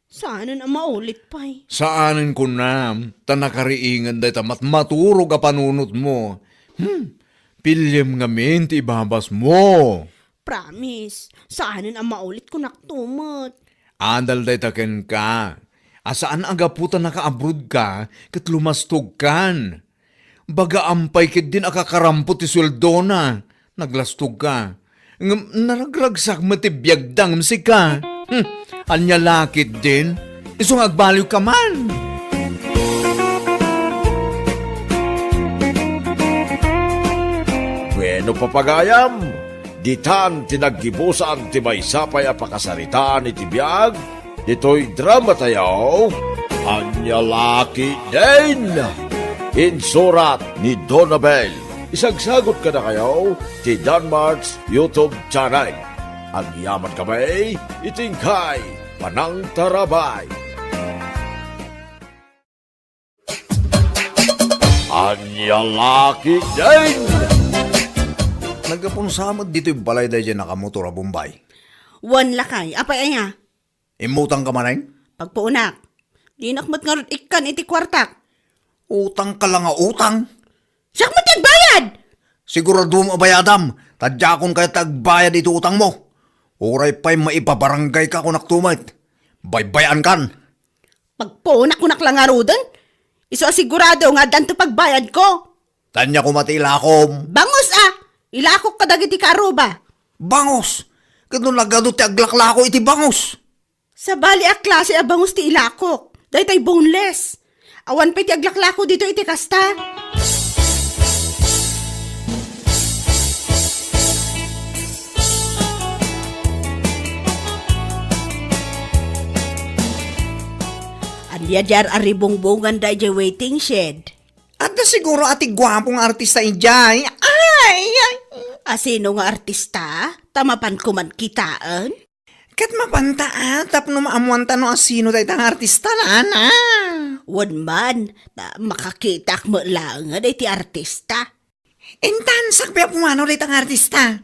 Saanen a maulit pay. Saanen kunam, ta nakariingen dayta matmaturog a panunotmo. Hmm, piliem ngamin ti ibabasmo. Promise, saanen a maulit kunak to met. Adal dayta kenka, a saan a gapu ta nakaabrodka ket lumastogkan. Bagaan pay ketdin a kakarampot ti sueldona, naglastogka. Ngem naragragsak met ti biagda ngem sika. Hmm, ania la ketdin? Isu nga agbaliwka man. Bueno, papagayam, ditan ti naggibusan ti maysa pay a pakasaritaan iti biag ditoy dramatayo, Ania la ketdin? Insurat ni Donabel. Isagsagot kadakayo ti Danmart's YouTube channel. Agyamankami iti inkay panangtarabay. Ania la ketdin? Naggapunsa met ditoy balay daydiay nakamotor a Bombay. Wen lakay, apay aya? Immutangka manen? Pagpuonak. Dinak met ngarud ikkan iti kuartak. Utangka la nga utang? Siak met ti agbayad! Siguradom a bayadam, ta diakon kayat ti agbayad iti utangmo. Uray pay maipabaranggayka, kunakto met. Baybay-ankan. Pagpuonak, kunak la ngaruden. Isu a sigurado nga addanto pagbayadko. Ania koma ti ilakom? Bangus a! Ilakok kadagiti karuba. Bangus? Ket no nagadu ti aglaklako iti bangus? Sabali a klase a bangus ti ilakok. Daytay boneless. Awan pay ti aglaklako ditoy iti kasta. Ania diay ar-aribungbongan daydiay waiting shed? Adda siguro a ti guapo nga artista idiay. Ay, ay. A sino nga artista? Ta mapanko man kitaen? Ket mapanta a, tapno maammoanta no asino dayta nga artista, nana. Wen man, ta makakitak met laeng dayta artista. Intan, sakbay a pumanaw dayta nga artista.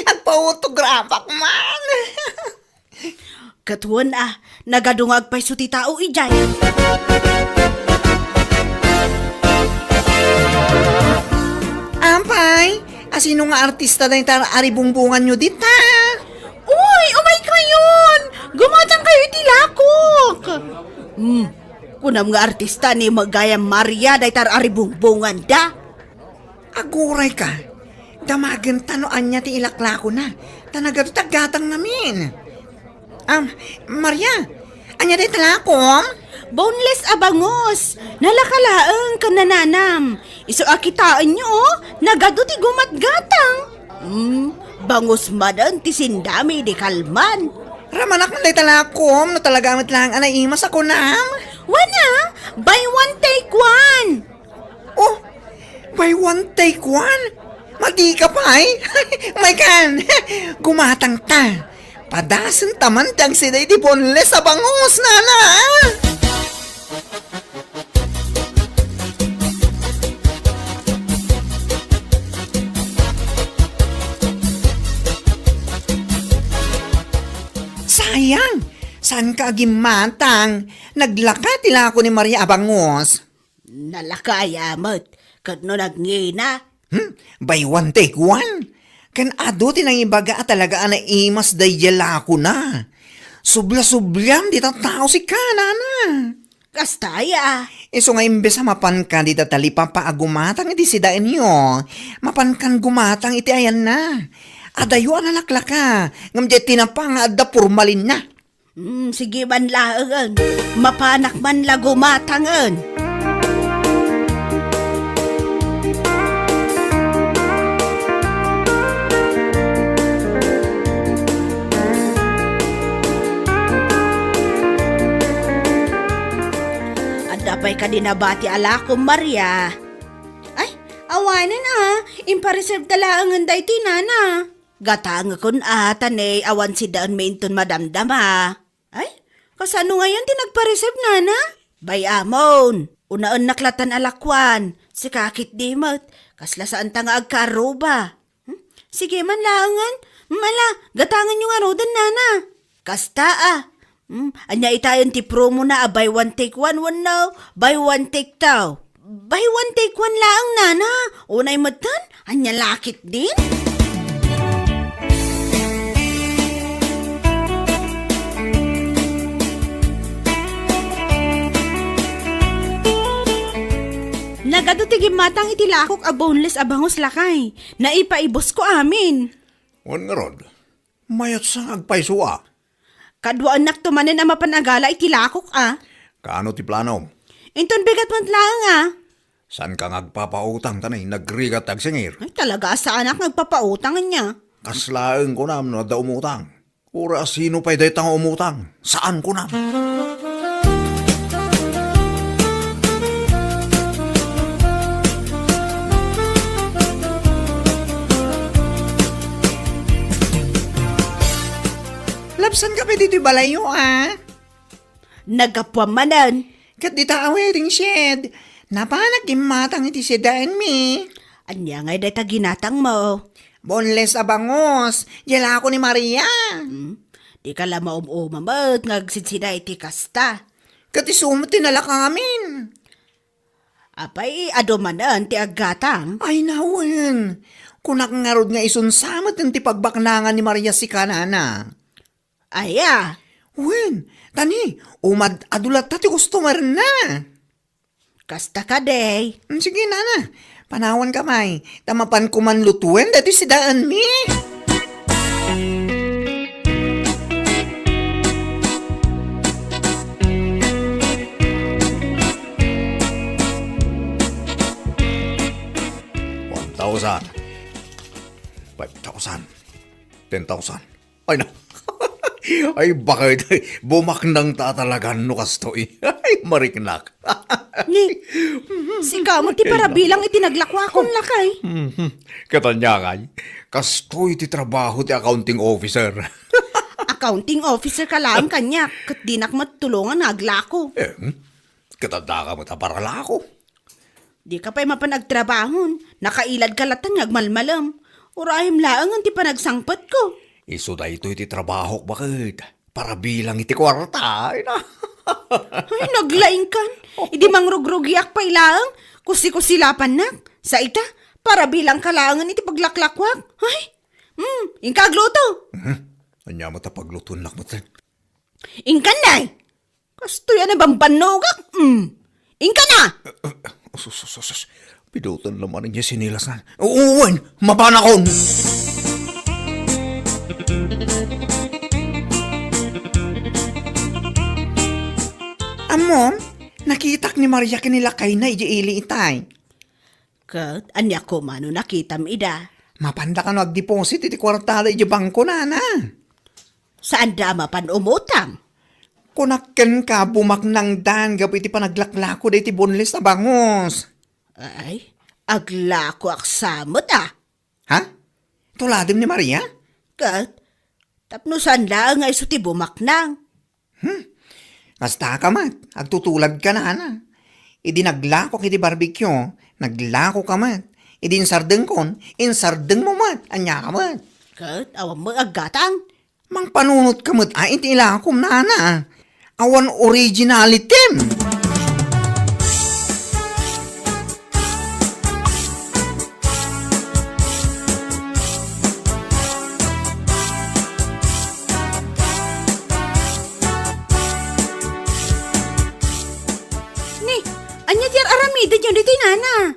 Agpa-autograph-ak man. Ket wen a, nagadu nga agpayso ti tao idiay. Apay, asino nga artista dayta ar-aribungbonganyo dita? Uy, umay kayon! Gumatang kayo iti lakok! Hmm, kunam nga artista ni Magayam Maria dayta ar-aribungbonganda. Aguray ka. Damagenta no ania ti ilaklakona. Ta nagadu ti aggatang ngamin. Ah, Maria, ania dayta lakom? Boneless a bangus. Nalaka laeng ken nananam. Isu a kitaenyo, oh, nagadu ti gumatgatang. Hmm, bangus manen ti sindami idi kalman. Ramanak man dayta lakom, no talaga met laeng a naimas a kunam. Wen a, buy one, take one. Oh, buy one, take one? Madi ka pay? Umay kan, gumatang ta. Padasenta man ti agsida iti boneless a bangus, nana. Saya, Saanka a gimmatang? Naglaka ti lako ni Maria a bangus. Nalaka aya met, ket no nagngina? Hmm? Buy one, take one? Ken adu ti nangibaga a talaga a naimas daydiay lakona. Subla-sublam dita tao sika, nana. Kasta aya. Isu nga imbes a mapanka dita talipapa a gumatang iti sidaenyo, mapankan gumatang iti ayanna. Adayo a nalaklaka, ngem diay tinapa nga adda pormalinna. Hmm, sige man laengen. Mapanak man la gumatangen. Adda pay kadi nabati a lakom, Maria? Ay, awanen a. Impareserve ta laengen daytoy, nana. Gatangekon a, ta ne awan sidaenmi inton madamdama. Ay, kasano ngayon ti nagpareserve, nana? Bay-amon, unaennak latan a lakuan. Sika ketdi met, kasla saanta nga agkaarruba. Hmm? Sige man laengen. Hmm, ala, gatangenyo ngaruden, nana. Kasta a. Hmm, ania itayen ti promo na a buy one take one wenno buy one take two? Buy one take one laeng, nana. Unay metten, ania la ketdin? Nagadu ti gimmatang iti lakok a boneless a bangus, lakay. Naipaibusko amin. Wen ngarud, mayat sa nga agpayso a. Kaduaennakto manen a mapan agala iti lakok a. Kaano ti planom? Inton bigat met laeng a. Saanka nga agpapautang ta nay nagrigat ti agsingir? Ay, talaga a saanak nga agpapautang ania. Kas laeng kunam no adda umutang. Uray a sino pay dayta nga umutang? Saan kunam? Labsanka pay ditoy balayyo a. Naggapuam manen. Ket dita a waiting shed, napanak gimmatang iti sidaenmi. Ania ngay dayta ginatangmo? Boneless a bangus, diay lako ni Maria. Hmm? Dika la maum-uma met nga agsidsida iti kasta. Ket isu met ti nalakamin. Apay, adu manen ti aggatang? Ay, nawen. Kunak ngarud nga isun sa met ti pagbaknangan ni Maria sika, nana. Aya? Wen, ta ni, umad-adu latta ti customer na. Kasta kadi. Mm, sige, nana. Panawanka pay, ta mapanko man lutuen daytoy sidaenmi. One thousand. Five thousand. Ten thousand. Ay, na. Ay, bakit? Bumaknang ta talaga no kastoy. Ay, mariknak. Ni, sika mo ti parabilang iti naglakwakon, lakay. Mhm. Ket ania ngay, kastoy ti trabaho ti accounting officer. Accounting officer ka laeng kaniak, ket dinak met tulongan nga aglako. Eh, hmm? Ket addaka met a paralako. Dika pay mapan agtrabahon, nakailad ka latta nga agmalmalem. Urayem laengen ti panagsangpetko. Isu daytoy ti trabahok, baket. Parabilang iti kuarta, ay na. Ay, naglaingkan. Idi mangrugrugiak pay laeng, kusi-kusilapannak. Sa ita, parabilang ka laengen iti paglaklakwak. Ay, hmm, inka agluto. Mhm. Ania met a paglutoennak met? Inkan, nay! Kastoy a nabambannogak, mm. Inkan a! Sus, sus, sus, sus. Pidutan naman niya sinilas na. Uwen, mapanakon! Ammom, nakitak ni Maria ken ni lakayna idiay ili itay. Ket ania koma no nakitam ida? Mapanda kano agdeposit iti kuartada idiay bangko, nana. Saanda a mapan umutang? Kunak kenka, bumaknangdan gapu iti panaglaklako daytoy boneless a bangus. Ay, aglakoak sa met a. Ha? Tuladem ni Maria? Ket, tapno saan laeng nga isu ti bumaknang. Hmm? Kasta ka met, agtutuladka, nana. Idi naglakok iti barbecue, naglako ka met. Idi insardengkon, insardengmo met, ania ka met. Ket, awan met aggatang. Mangpanunotka met a iti ilakom, nana. Awan originalitem. Ni, ania ti ar-aramidyo ditoy, nana?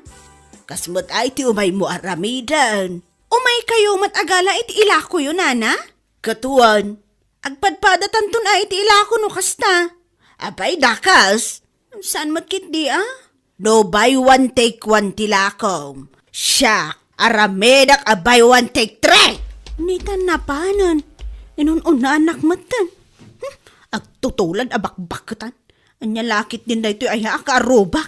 Kas met ay ti umaymo ar-aramiden. Umaykayo met a gala iti ilakoyo, nana? Ket wen, agpadpadatanton a iti ilako no kasta. Apay, dakas? Saan met ketdi a? No buy one take one ti lakom, siak, aramidek a buy one take three! Nitan napanen, inun-unaanak metten. Hmm, agtutulad a bakbakketan. Ania la ketdin daytoy aya a kaarrubak?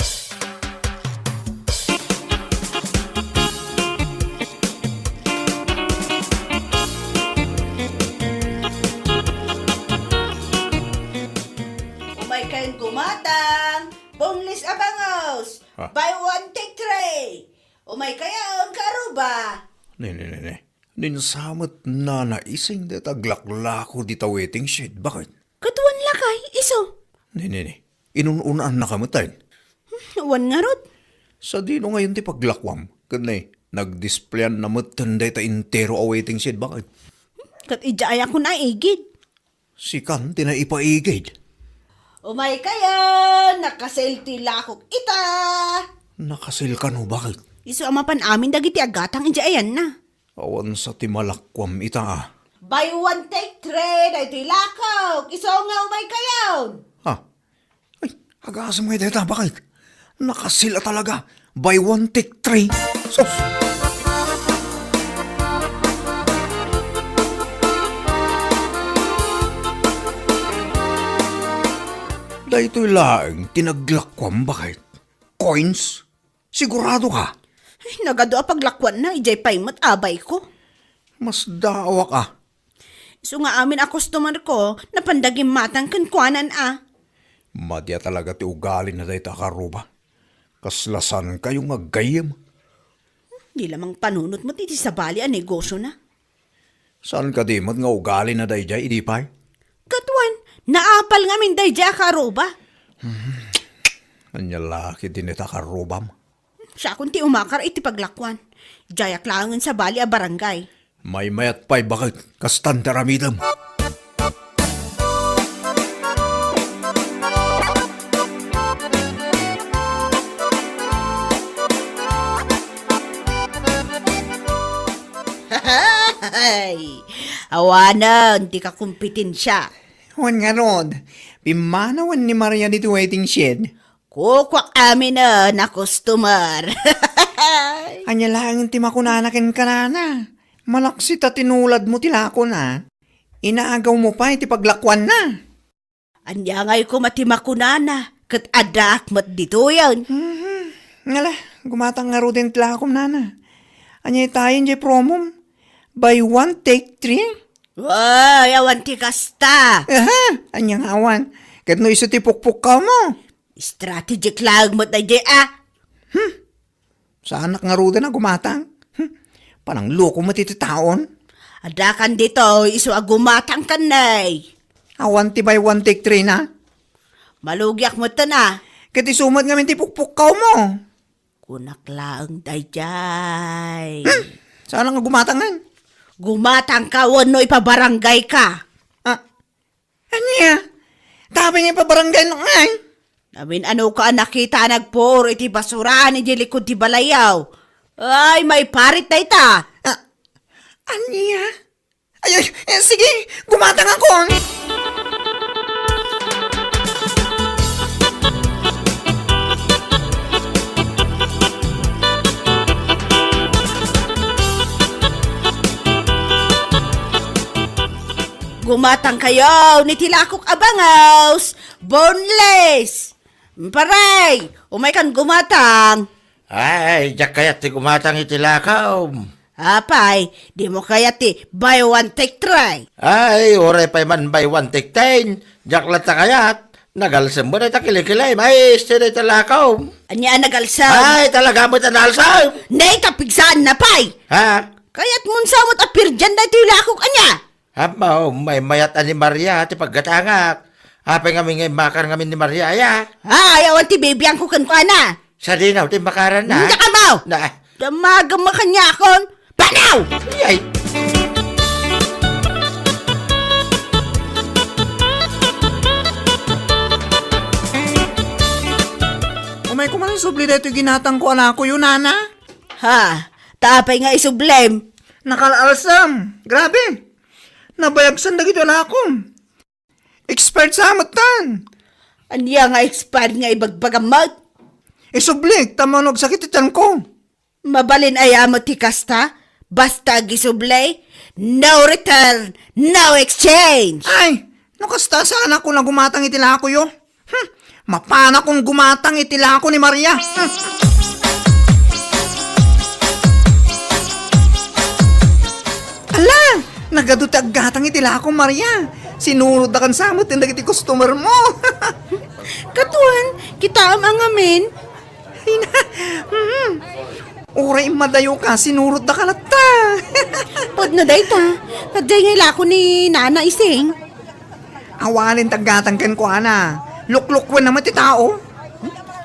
Umaykayon gumatang, boneless a bangus. Ah. Buy one, take three. Umaykayon, kaaruba. Ne, ne, ne, ne. Ninsamet nana ising dayta aglaklako dita waiting shed. Bakit? Ket wen lakay, isu. Ne, ne, ne. Inun-unaannaka metten. Hmm, wen ngarud. Sadino ngayon ti paglakuam? Ket ne, nagdisplayan na metten dayta entero a waiting shed. Bakit? Ket idiay a kunaigid. Sikan ti naipaigid. Umaykayon, nakasil ti lakok ita. Nakasil kano, bakit? Isu a mapan amin dagiti agatang idiay ayanna. Awan sa ti malakuam ita a. Buy one, take three, daytoy lakok. Isu nga umaykayon. Ha? Ay, agasem ngay dayta, bakit? Nakasil a talaga. Buy one, take three. Sus! Daytoy laeng ti naglakuam, bakit? Coins? Sigurado ka? Ay, nagadu a paglakuanna, idiay pay met abay ko. Masdaawak a. Isu nga amin a customer ko, napan da gimmatang kenkuanan a. Madi a talaga ti ugalina dayta a karuba. Kasla saan kayo nga aggayyem? Di la mangpanunot met iti sabali a negosiona. Saan kadi met nga ugalina daydiay idi pay? Ket wen, naapal ngamin daydiay a karuba. Hmm. Ania la ketdin dayta a karubam? Siakon ti umakar iti paglakuan. Diayak laengen sabali a barangay. Maymayat pay, bakit? Kastan ti aramidem. Hay! Awanen ti kakompetensia. Wen ngarud, pimmanawen ni Maria ditoy waiting shed. Kukuak aminen a customer. Ania laeng ti makunana kenka, nana? Malaksid ta tinuladmo ti lakona. Inagawmo pay ti paglakuanna. Ania ngay koma ti makunana, ket addaak met ditoyen. Mhm. Ngala, gumatang ngaruden ti lakom, nana. Ania itayen jay promom? Buy one, take three? Way, awan ti kasta. Aha, ania nga awan? Ket no isu ti pukpukkawmo? Strategic laeng met daydiay a. Hmm. Saanak ngaruden a gumatang? Hmm. Panangloko met iti taon. Addakan ditoy isu a gumatang ken nay. Awan ti buy one take three na? Malugiak metten a. Ket isu met ngamin ti pukpukkawmo. Kunak laeng daydiay. Hmm. Saanak nga gumatang ngan? Gumatangka wenno ipabarangayka? Ah, Ania? Tapay nga ipabarangaynak ngay? Amin-anoka a nakita a nagpuor iti basuraan idiay likud ti balayyo. Ay, maiparit dayta. Ah, ania? Ay, ay, eh, sige, gumatangakon. Gumatangkayon iti lakok a bangus, boneless. Paray, umaykan gumatang. Ay, diak kayat ti gumatang iti lakaw. Apay, dimo kayat ti buy one take three? Ay, uray pay man buy one take ten. Diak latta kayat. Nagalsem met dayta kilikilem. Ay, isti dayta lakaw. Ania a nagalsem? Ay, talaga met a naalsem. Nay, tapigsaanna pay. Ha? Kayatmon sa met a pirdian daytoy lakok, ania? Ammo, maymayat a ni Maria ti paggatangak. Apay ngamin nga immakar ngamin ni Maria, aya? Ay, awan ti bibiangko kenkuana. Sadino ti immakaranna? Daka mo! Na. Damagem mo kaniakon. Panaw! Ay! Umayko man isubli daytoy ginatangko a lakoyo, nana. Ha? Ta apay nga isublem? Nakal-alsem. Grabe. Nabayagsen dagiti lakom. Expert sa metten. Ania nga expert nga ibagbagam met? Isublik, ta mano agsakit ti tianko. Mabalin aya met ti kasta? Basta agisubli, no return, no exchange. Ay, no kasta, saanak a gumatang iti lakoyo. Hmm, mapanakon gumatang iti lako ni Maria. Hmm. Ala, nagadu ti aggatang iti lako, Maria. Sinurotda kan sa metten dagiti customer mo. Katuan, kitaem a ngamin. Ay na, hmm. Uray immadayoka, sinurotdaka latta. Pudno dayta, ta diay nga ilako ni Nana Ising. Awanen ti aggatang kenkuana. Luklukwenna met ti tao.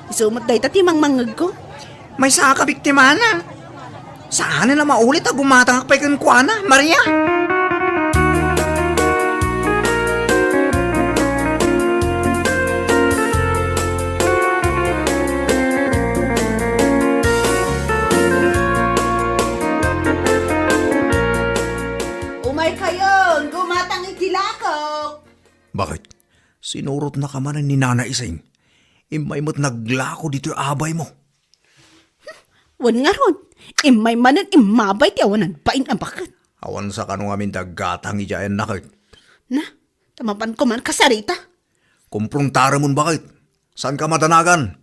Isu met dayta ti mangmangngegko. Maysa a kabiktimana. Saanen a maulit a gumatangak pay kenkuana, Maria. Umaykayon, gumatang iti lakok. Bakit? Sinurotnaka manen ni Nana Ising. Immay met naglako ditoy abaymo. Wen ngarud, immay manen immabay ti awan nagbain a baket. Awan sa kano ngamin ti aggatang idiay a naket. Na, ta mapanko man kasarita. Kumprontaramon baket. Saanka madanagan.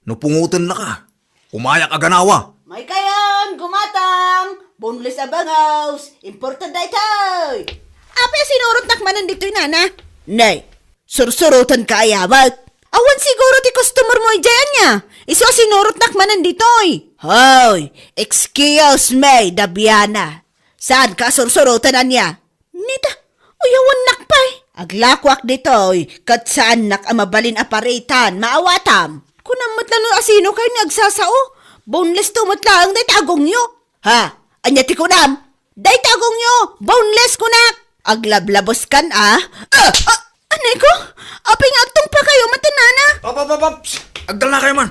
No pungotennaka, umayak a ganawa. Maykayon, gumatang! Boneless a bangus! Imported daytoy! Apay a sinurotnak manen ditoy, nana? Nay, sursurotenka aya met? Awan siguro ti customer mo idiay ania. Isu a sinurotnak manen ditoy. Hoy, excuse me, Dabiana. Saanka a sursuroten ania? Nita, uyawannak pay. Aglakoak ditoy, ket saannak a mabalin a paritan, maawatam. Kunam met la no asinokayo ni agsasao. Boneless to met laeng dayta agongyo. Ha? Ania ti kunam? Dayta agongyo, boneless kunak. Aglablaboskan a. Ah! Ah! Anay ko, apay nga agtungpakayo met, nana? Pap, pap, pap, pap! Agdalnakayo man.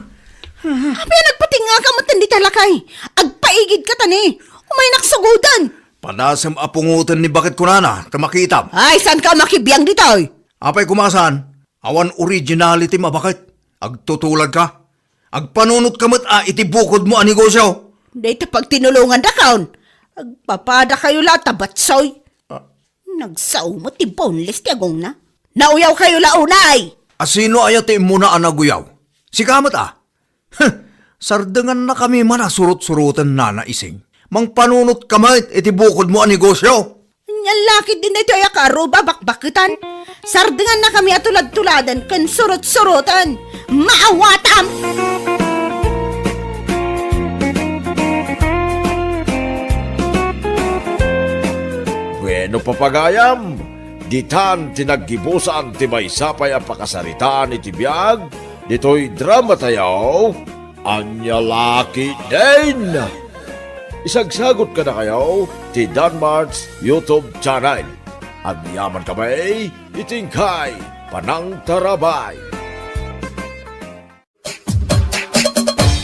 Apay a nagpatingngaka met dita lakay? Agpaigidka ta ni. Umaynak sugoden. Padasem a pungoten ni baket kunana, ta makitam. Ay, saanka a makibiang ditoy? Apay koma a saan? Awan originality a baket. Agtutuladka. Agpanunotka met a iti bukodmo a negosio. Dayta pagtinulongandakon. Agpapadakayo la ta batsoy. Ah. Nagsao met ti boneless ti agongna. Nauyawkayo la unay! Asino aya ti immuna a naguyaw? Sika met a? Huh! Sardengannakami man a surot-suroten, Nana Ising. Mangpanunotka met iti bukodmo a negosio. Ania la ketdin daytoy a kaaro a bakbaketan? Sardengannakami a tulad-tuladen ken surot-suroten. Maawatam! Bueno, papagayam, ditan ti naggibusan ti maysa pay a pakasaritaan iti biag ditoy dramatayo. Ania la ketdin? Isagsagot kadakayo ti Danmart's YouTube channel. Agyamankami iti inkay panangtarabay.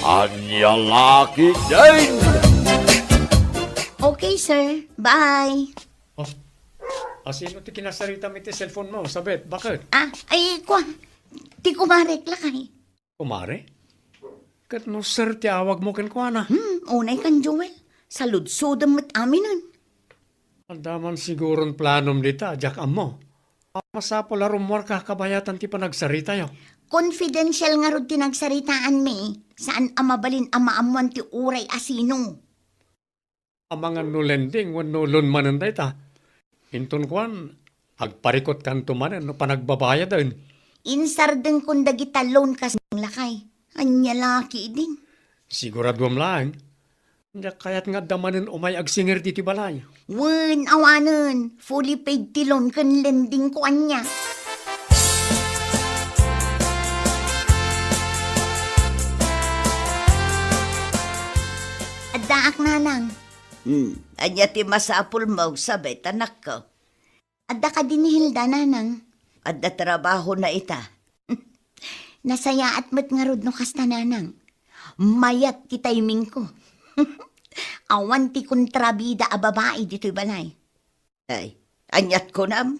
Ania la ketdin? Okay, sir. Bye. Oh, asino ti kinasaritam iti cellphone mo, Sabet? Bakit? Ah, ay, kwa. Ti kumarek lakay. Kumare? Ket no sir ti awag mo kenkuana? Hmm, unay kan Joel. Saludsodem met aminen. Adda man siguron planom dita, diak ammo. Masapul a rummuarka kabayatan ti panagsaritayo. Confidential ngarud ti nagsaritaanmi. Saan a mabalin a maammoan ti uray a sino. Amangan no lending wenno loan manen dayta. Inton kuan, agparikutkanto manen no panagbabayaden. Insardengkon dagita loan kas lakay. Ania la ketdin? Siguraduam laeng. Diak kayat nga adda manen umay agsinger ditoy balay. Wen, awanen. Fully paid ti loan ken lending ko ania. Addaak, nanang. Hmm, ania ti masapulmo, Sabet, anakko? Adda kadi ni Hilda, nanang? Adda trabahona ita. Nasayaat met ngarud no kasta, nanang. Mayat ti timingko. Awan ti kontrabida a babai ditoy balay. Ay, aniat kunam?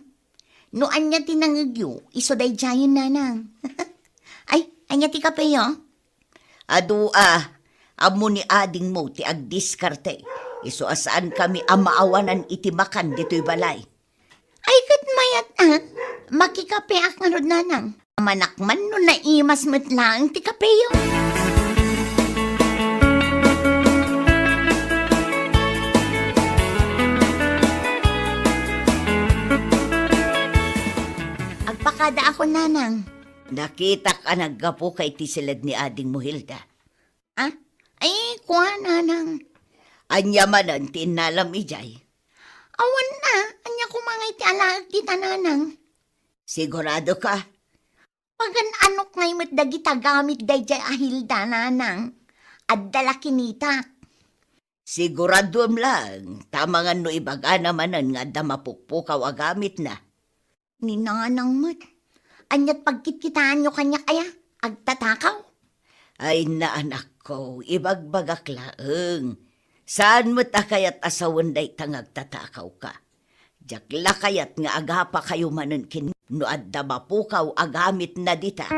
No ania ti nangegyo, isu daydiayen, nanang. Ay, ania ti kapeyo? Adu a, ammo ni adingmo ti agdiskarte. Isu a saankami a maawanan iti makan ditoy balay. Ay, ket mayat a. Makikapeak ngarud, nanang. Manak man no naimas met laeng ti kapeyo. Agpakadaakon, nanang. Nakitak a naggapuka iti siled ni adingmo, Hilda. Ah? Ay, kua, nanang. Ania manen ti innalam idiay? Awan a, ania koma ngay ti alaek dita, nanang? Sigurado ka? Pagan-anok ngay met dagita gamit daydiay a Hilda, nanang. Adda la kinitak. Siguraduem laeng, ta amangan no ibagana manen nga adda mapukpukaw a gamitna. Ni nanang met. Aniat pagkitkitaanyo kaniak aya? Agtatakaw? Ay, na, anakko, ibagbagak laeng. Saan met a kayat a sawen dayta nga agtatakawka. Diak la kayat nga agapakayo manen ken no adda mapukaw a gamitna dita.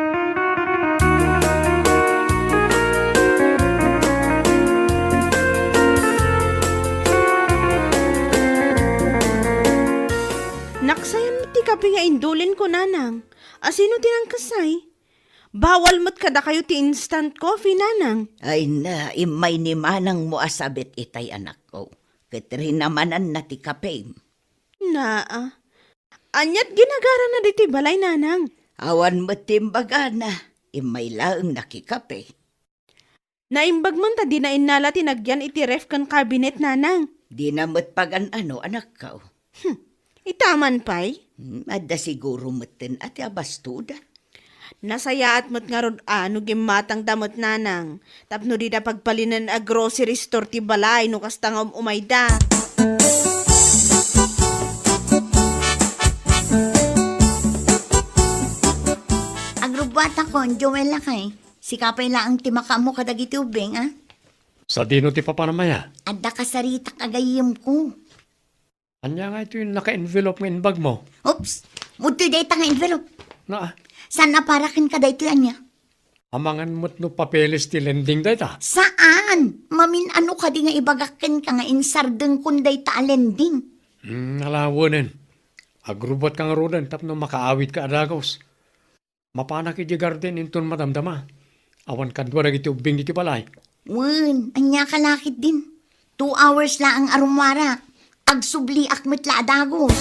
Naksayan met ti kape nga indulinko, nanang. Asino ti nangkasay? Bawal met kadakayo ti instant coffee, nanang. Ay na, immay ni manangmo a Sabet itay, anakko. Ket rinamananna ti kapem. Naa. Aniat ginagarana ditoy balay, nanang? Awan met ti imbagana. Immay laeng nakikape. Naimbag man ta dina innala ti nagyan iti ref ken cabinet, nanang. Dina met pagan-ano, anakko. Hmm. Ita man pay? Hmm, adda siguro metten a ti abastoda. Nasayaat met ngarud a no gimmatangda met, nanang, tapno dida pagbalinen a grocery store ti balay no kasta nga um-umayda. Agrubbuatakon, Joel, lakay. Sika pay laeng ti makaammo kadagiti ubbing, a? Sadino ti papanam aya? Adda kasaritak a gayyemko. Ania nga itoy naka-envelope nga imbagmo? Oops! Udtoy dayta nga envelope. Naa. Saan a para kenka daytoy ania? Amangan met no papeles ti lending dayta? Saan! Mamin-ano kadi nga ibagak kenka nga insardengkon dayta a lending? Hmm, ala wen. Agrubbuatka ngaruden tapno makaawidka a dagus. Mapanak idiay garden inton madamdama. Awan kadua dagiti ubbing iti balay. Wen, ania ka la ketdin? Two hours laeng a rummuarak. Agsubliak met la a dagus.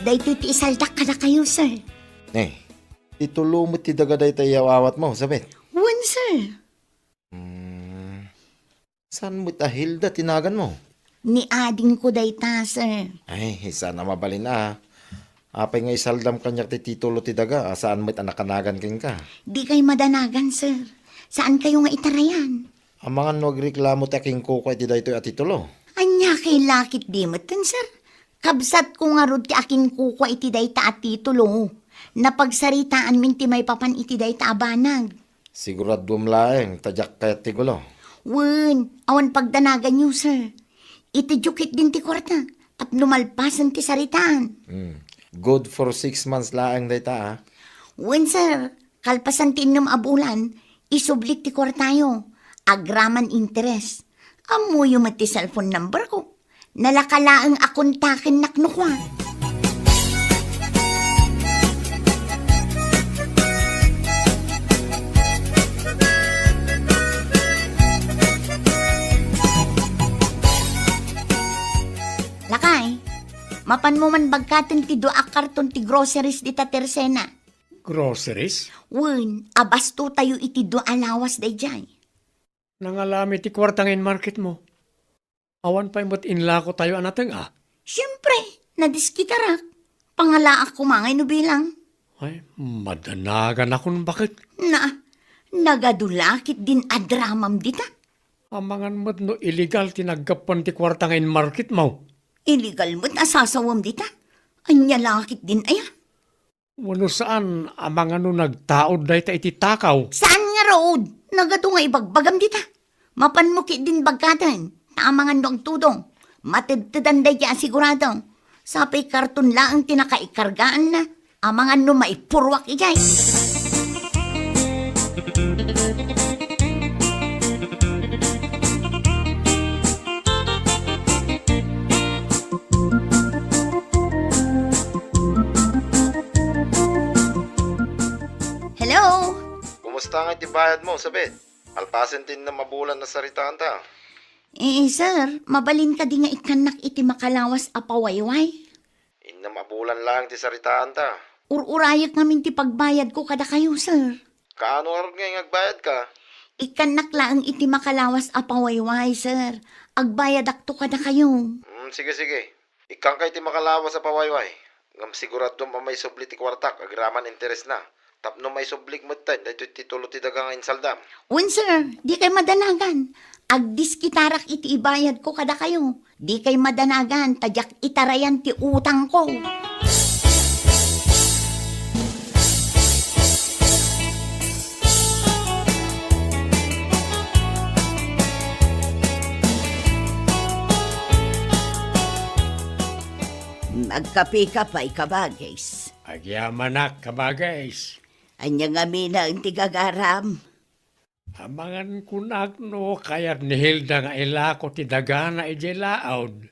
Daytoy ti isaldak kadakayo, sir. Eh, Ti tulo met ti daga dayta iyaw-awatmo, Sabet? Wen, sir. Hmm. Saan met a Hilda ti naganmo? Ni adingko dayta, sir. Ay, saan a mabalin a. Apay nga isaldam kaniak ti titulo ti daga a saan met a nakanagan kenka? Dikay madanagan, sir. Saankayo nga itarayan. Amangan no agreklamo ti akinkukua iti daytoy a titulo? Ania kay lakit di metten, sir? Kabsatko ngarud ti akinkukua iti dayta a titulo. Napagsaritaanmin ti maipapan iti dayta a banag. Siguraduem laeng ta diak kayat ti gulo. Wen, awan pagdanaganyo, sir. Itedyo ketdin ti kuarta tapno malpasen ti saritaan. Hmm. Good for six months laeng dayta, a. Wen, sir. Kalpasan ti innem a bulan, isublik ti kuartayo. Agraman interes. Ammoyo met ti cellphone number ko. Nalaka laeng a kontakennak no kua. Mapanmo man bagkaten ti dua a karton ti groceries dita Tersena. Groceries? Wen, abastotayo iti dua a lawas daydiay. Nangalami ti kuarta nga inmarketmo. Awan pay met inlakotayo a nateng-a? Siempre, nadiskitarak. Pangalaak koma ngay no bilang. Ay, madanagan a kun bakit. Na, nagadu la ketdin a dramam dita. Amangan met no illegal ti naggapuan ti kuarta nga inmarketmo. Illegal met a sasawem dita. Ania la ketdin aya? Wenno saan, amangan no nagtaud dayta iti takaw? Saan ngarud? Nagadu nga ibagbagam dita. Mapanmo ketdin bagkaten, ta amangan no agtudong. Matedtedan daydiay a sigurado. Sapay karton laeng ti nakaikargaanna. Amangan no maipurruak idiay. Hello? Kumusta nga iti bayadmo, Sabet? Alpasen ti innem a bulan a saritaanta. Eh, sir, mabalin kadi nga ikkannak iti makalawas a pawayway? Innem a bulan laeng ti saritaanta. Ur-urayek ngamin ti pagbayadko kadakayo, sir. Kaano ngarud nga agbayadka? Ikkannak laeng iti makalawas a pawayway, sir. Agbayadakto kadakayo. Hmm, sige, sige. Ikkanka iti makalawas a pawayway, ngem siguradom a maisubli ti kuartak agraman interesna, tapno maisublik metten daytoy titulo ti daga nga insaldam. Wen, sir, dikay madanagan. Agdiskitarak iti ibayadko kadakayo. Dikay madanagan ta diak itarayan ti utangko. Agkapeka pay, kabagis. Agyamanak, kabagis. Ania ngamin ti gagaram? Amangan kunak no kayat ni Hilda nga ilako ti dagana idiay laud.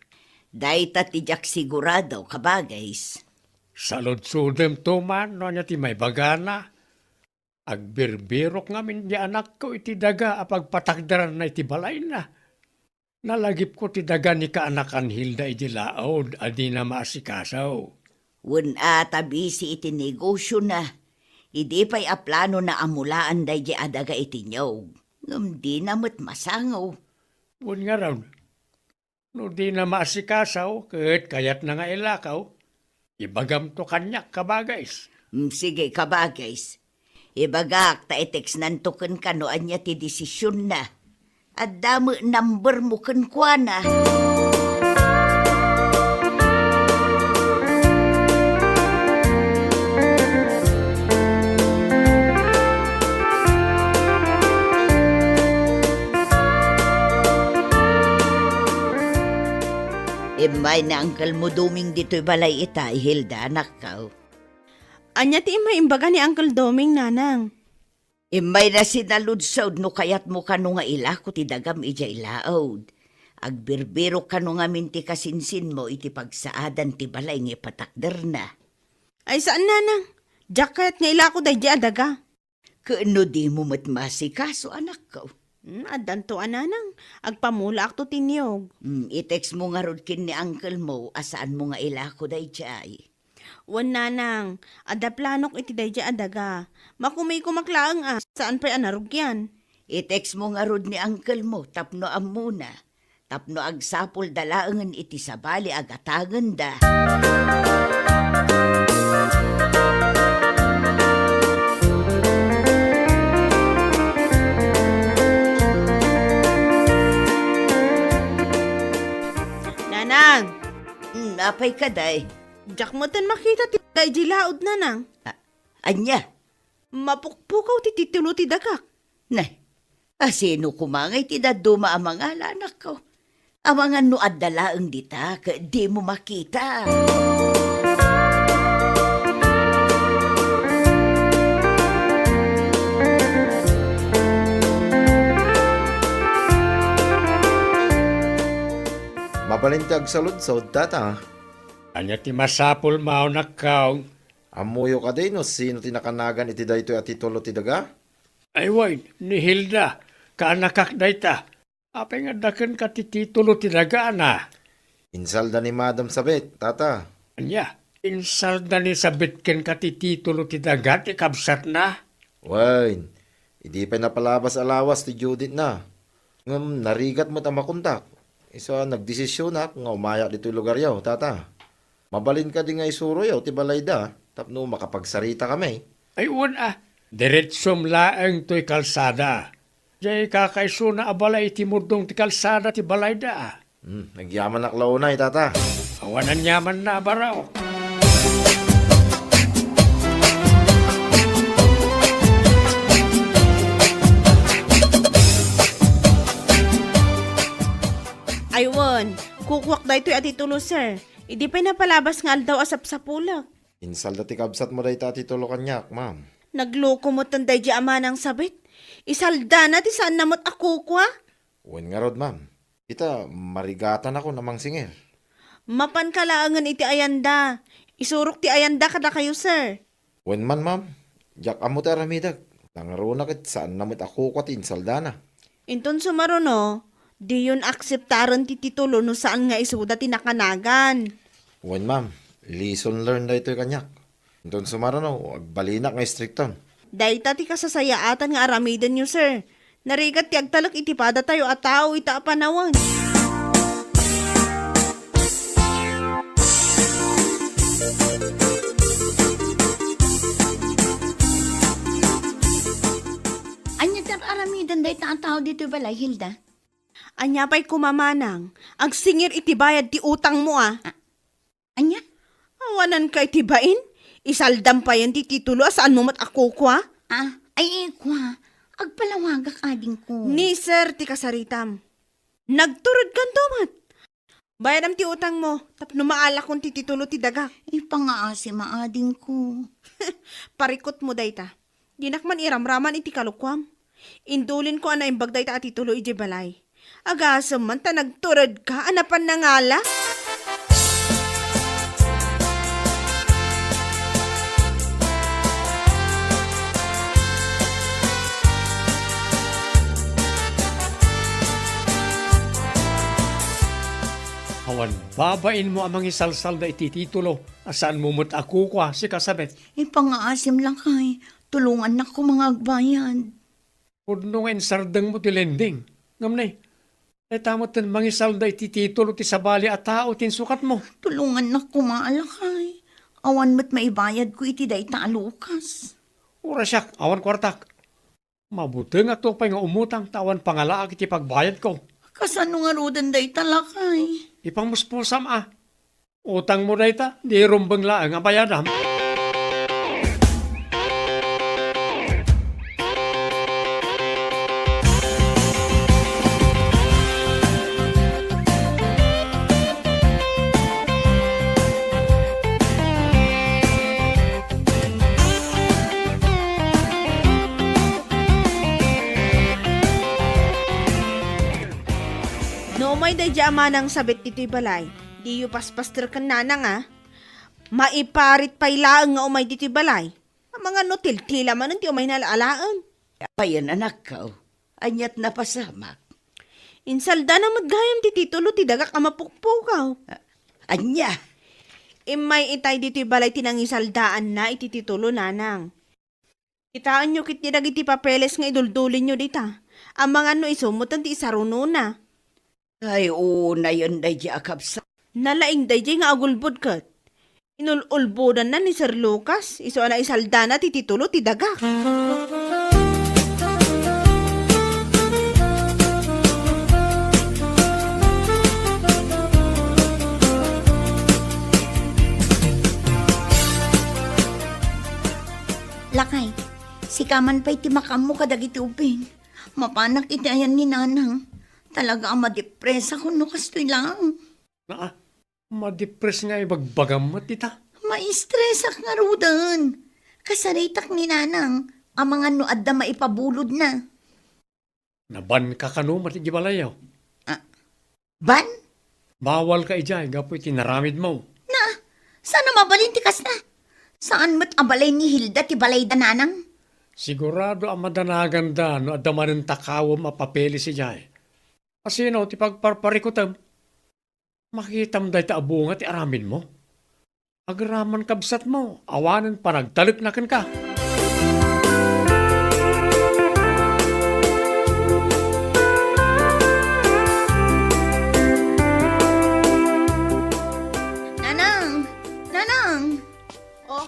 Dayta ti diak sigurado, kabagis. Saludsodemto man no ania ti maibagana. Agbirbirok ngamin di anakko iti daga a pagpatakderanna iti balayna. Nalagipko ti daga ni kaanakan Hilda idi laud a dina maasikaso. Wen a ta bisi iti negosiona, idi pay a planona a mulaan daydi a daga iti niog, ngem dina met masango. Wen ngarud, no dina maasikaso ket kayatna nga ilakaw, ibagamto kaniak, kabagis. Mm, sige, kabagis. Ibagak ta i-textnanto kenka no ania ti desisionna. Adda met numbermo kenkuana. Immay ni Uncle mo Doming ditoy balay ita, Hilda, anakko. Ania ti immay imbaga ni Uncle Doming, nanang? Immayna sinaludsod no kayatmo kano nga ilako ti dagam idiay laud. Agbirbirok kano ngamin ti kasinsinmo iti pagsaadan ti balay nga ipatakderna. Ay, saan, nanang. Diak kayat nga ilako daydi a daga. Ken no dimo met maasikaso, anakko? Hmm, addanto a, nanang. Agpamulaakto ti niog. Hmm, i-textmo ngarud ken ni uncle mo a saanmo nga ilako daydiay. Wen, nanang, adda planok iti daydiay a daga. Makumikomak laeng a, saan pay a narugian. I-textmo ngarud ni uncle mo tapno ammona, tapno agsapulda laengen iti sabali a gatangenda. Nanang! Hmm, apay kadi? Diak metten makita ti daydi laud, nanang. A-, ania? Mapukpukaw ti titulo ti dagak. Nay, asino koma ngay ti dadduma a mangala, anakko? Amangan no adda laeng dita ket dimo makita. Mabalin ti agsaludsod, tata. Ania ti masapulmo, anakko? Ammoyo kadi no sino ti nakanagan iti daytoy a titulo ti daga? Ay wen, ni Hilda, kaanakak dayta. Apay nga adda kenka ti titulo ti dagana? Insalda ni Madam Sabit, tata. Ania? Insalda ni Sabit kenka ti titulo ti daga ti kabsatna? Wen, idi pay napalabas a lawas ti due date na. Ngem narigat met a makontak. Isu a nagdesisionak nga umayak ditoy lugaryo, tata. Mabalin kadi nga isuroyo ti balayda tapno makapagsarita kami? Ay, wen a, diretsom laeng toy kalsada. Diay kakaisuna a balay iti mudong ti kalsada ti balayda a. Hmm, nagyamanak la unay, tata. Awan aniamanna a baro. Ay, wen, kukuak daytoy a titulo, sir. Idi pay napalabas nga aldaw a sapsapulek. Insalda ti kabsatmo dayta a titulo kaniak, ma'am. Nagloko metten daydi a manang Sabit. Isaldana ti saanna met a kukua. Wen ngarud, ma'am. Ita, marigatanakon a mangsingir. Mapanka laengen iti ayanda. Isurok ti ayanda kadakayo, sir. Wen man, ma'am. Diak ammo ti aramidek. Nangruna ket saanna met a kukua ti insaldana. Inton sumaruno, diyon akseptaren ti titulo no saan nga isuda ti nakanagan. Wen, ma'am. Lesson learned daytoy kaniak. Inton sumaruno, agbalinak nga istrikton. Dayta ti kasasayaatan nga aramidenyo, sir. Narigat ti agtalek iti padatayo a tao ita a panawen. Ania ti ar-aramiden dayta a tao ditoy balay, Hilda? Ania pay koma manang, agsingir iti bayad ti utangmo a. A-, ania? Awananka iti bain? Isaldam payen ti titulo a saanmo met a kukua? Ah, ay, ikua. Agpalawagak, adingko. Ni sir ti kasaritam. Nagturedkanto met. Bayadam ti utangmo, tapno maalakon ti titulo ti dagak. Ipangaasim, adingko. Parikutmo dayta. Dinak man iramraman iti kalukuam. Indulinko a naimbag dayta a titulo idiay balay. Agasem man ta nagturedka a napan nangala. Awan babainmo a mangisalsalda iti titulo a saanmo met a kukua, sika Sabit. Ipangaasim, lakay. Tulongannak koma nga agbayad. Pudno nga insardengmo ti lending. Ngem ne, dayta metten mangisalda iti titulo ti sabali a tao ti insukatmo. Tulongannak koma, lakay. Awan met maibayadko iti dayta a lukas. Uray siak, awan kuartak. Mabutengakto pay nga umutang ta awan pangalaak iti pagbayadko. Kasano ngaruden dayta, lakay? Ipangmuspusam a. Utangmo dayta, di rumbeng laeng a bayadam. No umay daydi a manang Sabit ditoy balay, diyo paspaster ken nanang a. Maiparit pay laeng nga umay ditoy balay. Amangan no tiltila manen ti umayna alaen. Payen, anakko. Aniat napasamak? Insaldana met gayam ti titulo ti dagak a mapukpukaw. A-, ania? Immay itay ditoy balay ti nangisaldaanna iti titulo, nanang. Kitaenyo ketdi dagiti papeles nga iduldulinyo dita. Amangan no isu metten ti isarunona. Ay, unayen daydi a kabsat. Nalaing daydi nga agulbod ket. Inul-ulbodanna ni Sir Lucas, isu a naisaldana ti titulo ti dagak. Lakay, sika man pay ti makaammo kadagiti ubing. Mapanak iti ayan ni Nanang. Talaga a madepresakon no kastoy laeng. Naa, madepres nga ibagbagam met dita. Maistresak ngaruden. Kasaritak ni Nanang, amangan no adda maipabulodna. Nabanka kano met idiay balayyo? Ah, ban? Bawalka idiay gapu iti naramidmo. Na, saan a mabalin ti kasta? Saan met a balay ni Hilda ti balayda, Nanang? Sigurado a madanaganda no adda manen takawem a papeles idiay. Asino ti pagparparikutem? Makitam dayta a bunga ti aramidmo. Agraman kabsatmo, awanen panagtalekna kenka. Nanang! Nanang! Oh,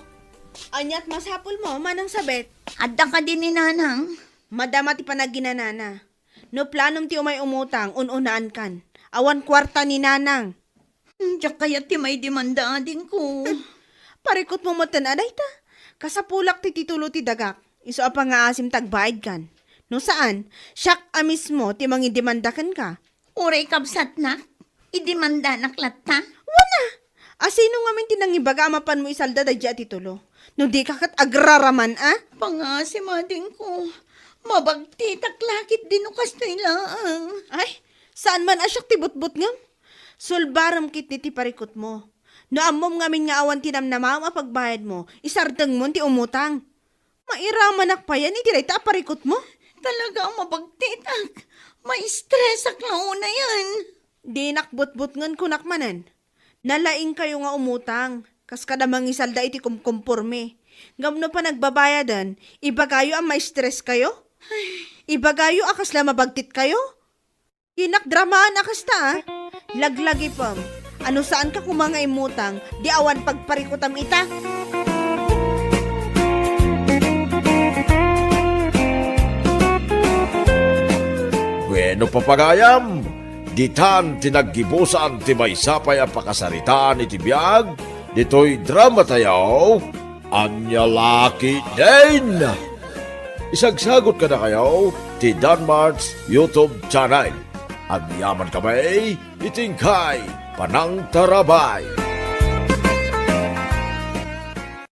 aniat masapulmo, Manang Sabet? Adda kadi ni Nanang? Madama ti panaginanana. No planom ti umay umutang, un-unaankan. Awan kuarta ni Nanang. Hmm, diak kayat ti maidemanda, adingko. Parikutmo metten a dayta. Kasapulak ti titulo ti dagak. Isu a pangngaasim ti agbaadkan. No saan, siak a mismo ti mangidemanda kenka. Uray kabsatnak, idemandanak latta? Wen a! Asino ngamin ti nangibaga a mapanmo isalda daydiay a titulo? No di ka ket agraraman a? Pangngaasim, adingko. Mabagtitak la ketdi no kastoy laeng. Ay, saan man a siak ti butbutngem? Sulbarem ketdi ti parikutmo. No ammom ngamin nga awan ti namnamaem a pagbayadmo, isardengmon ti umutang. Mairamanak payen iti dayta a parikutmo? Talaga a mabagtitak. Maistresak la unayen. Dinak butbutngen, kunak manen. Nalaingkayo nga umutang, kas kada mangisalda iti kumkumporme. Ngem no panagbabayaden, ibagayo a maistreskayo? Ibagayo a kasla mabagtitkayo? Dinak dramaan a kasta, a. Laglagipem. Ano, saanka koma nga immutang, di awan pagparikutam ita? Bueno, papagayam, ditan ti naggibusan ti maysa pay a pakasaritaan iti biag ditoy dramatayo, Ania La Ketdin. Isagsagut kadakayo ti Danmart's YouTube channel. Agyaman kami iti inkay panangtarabay.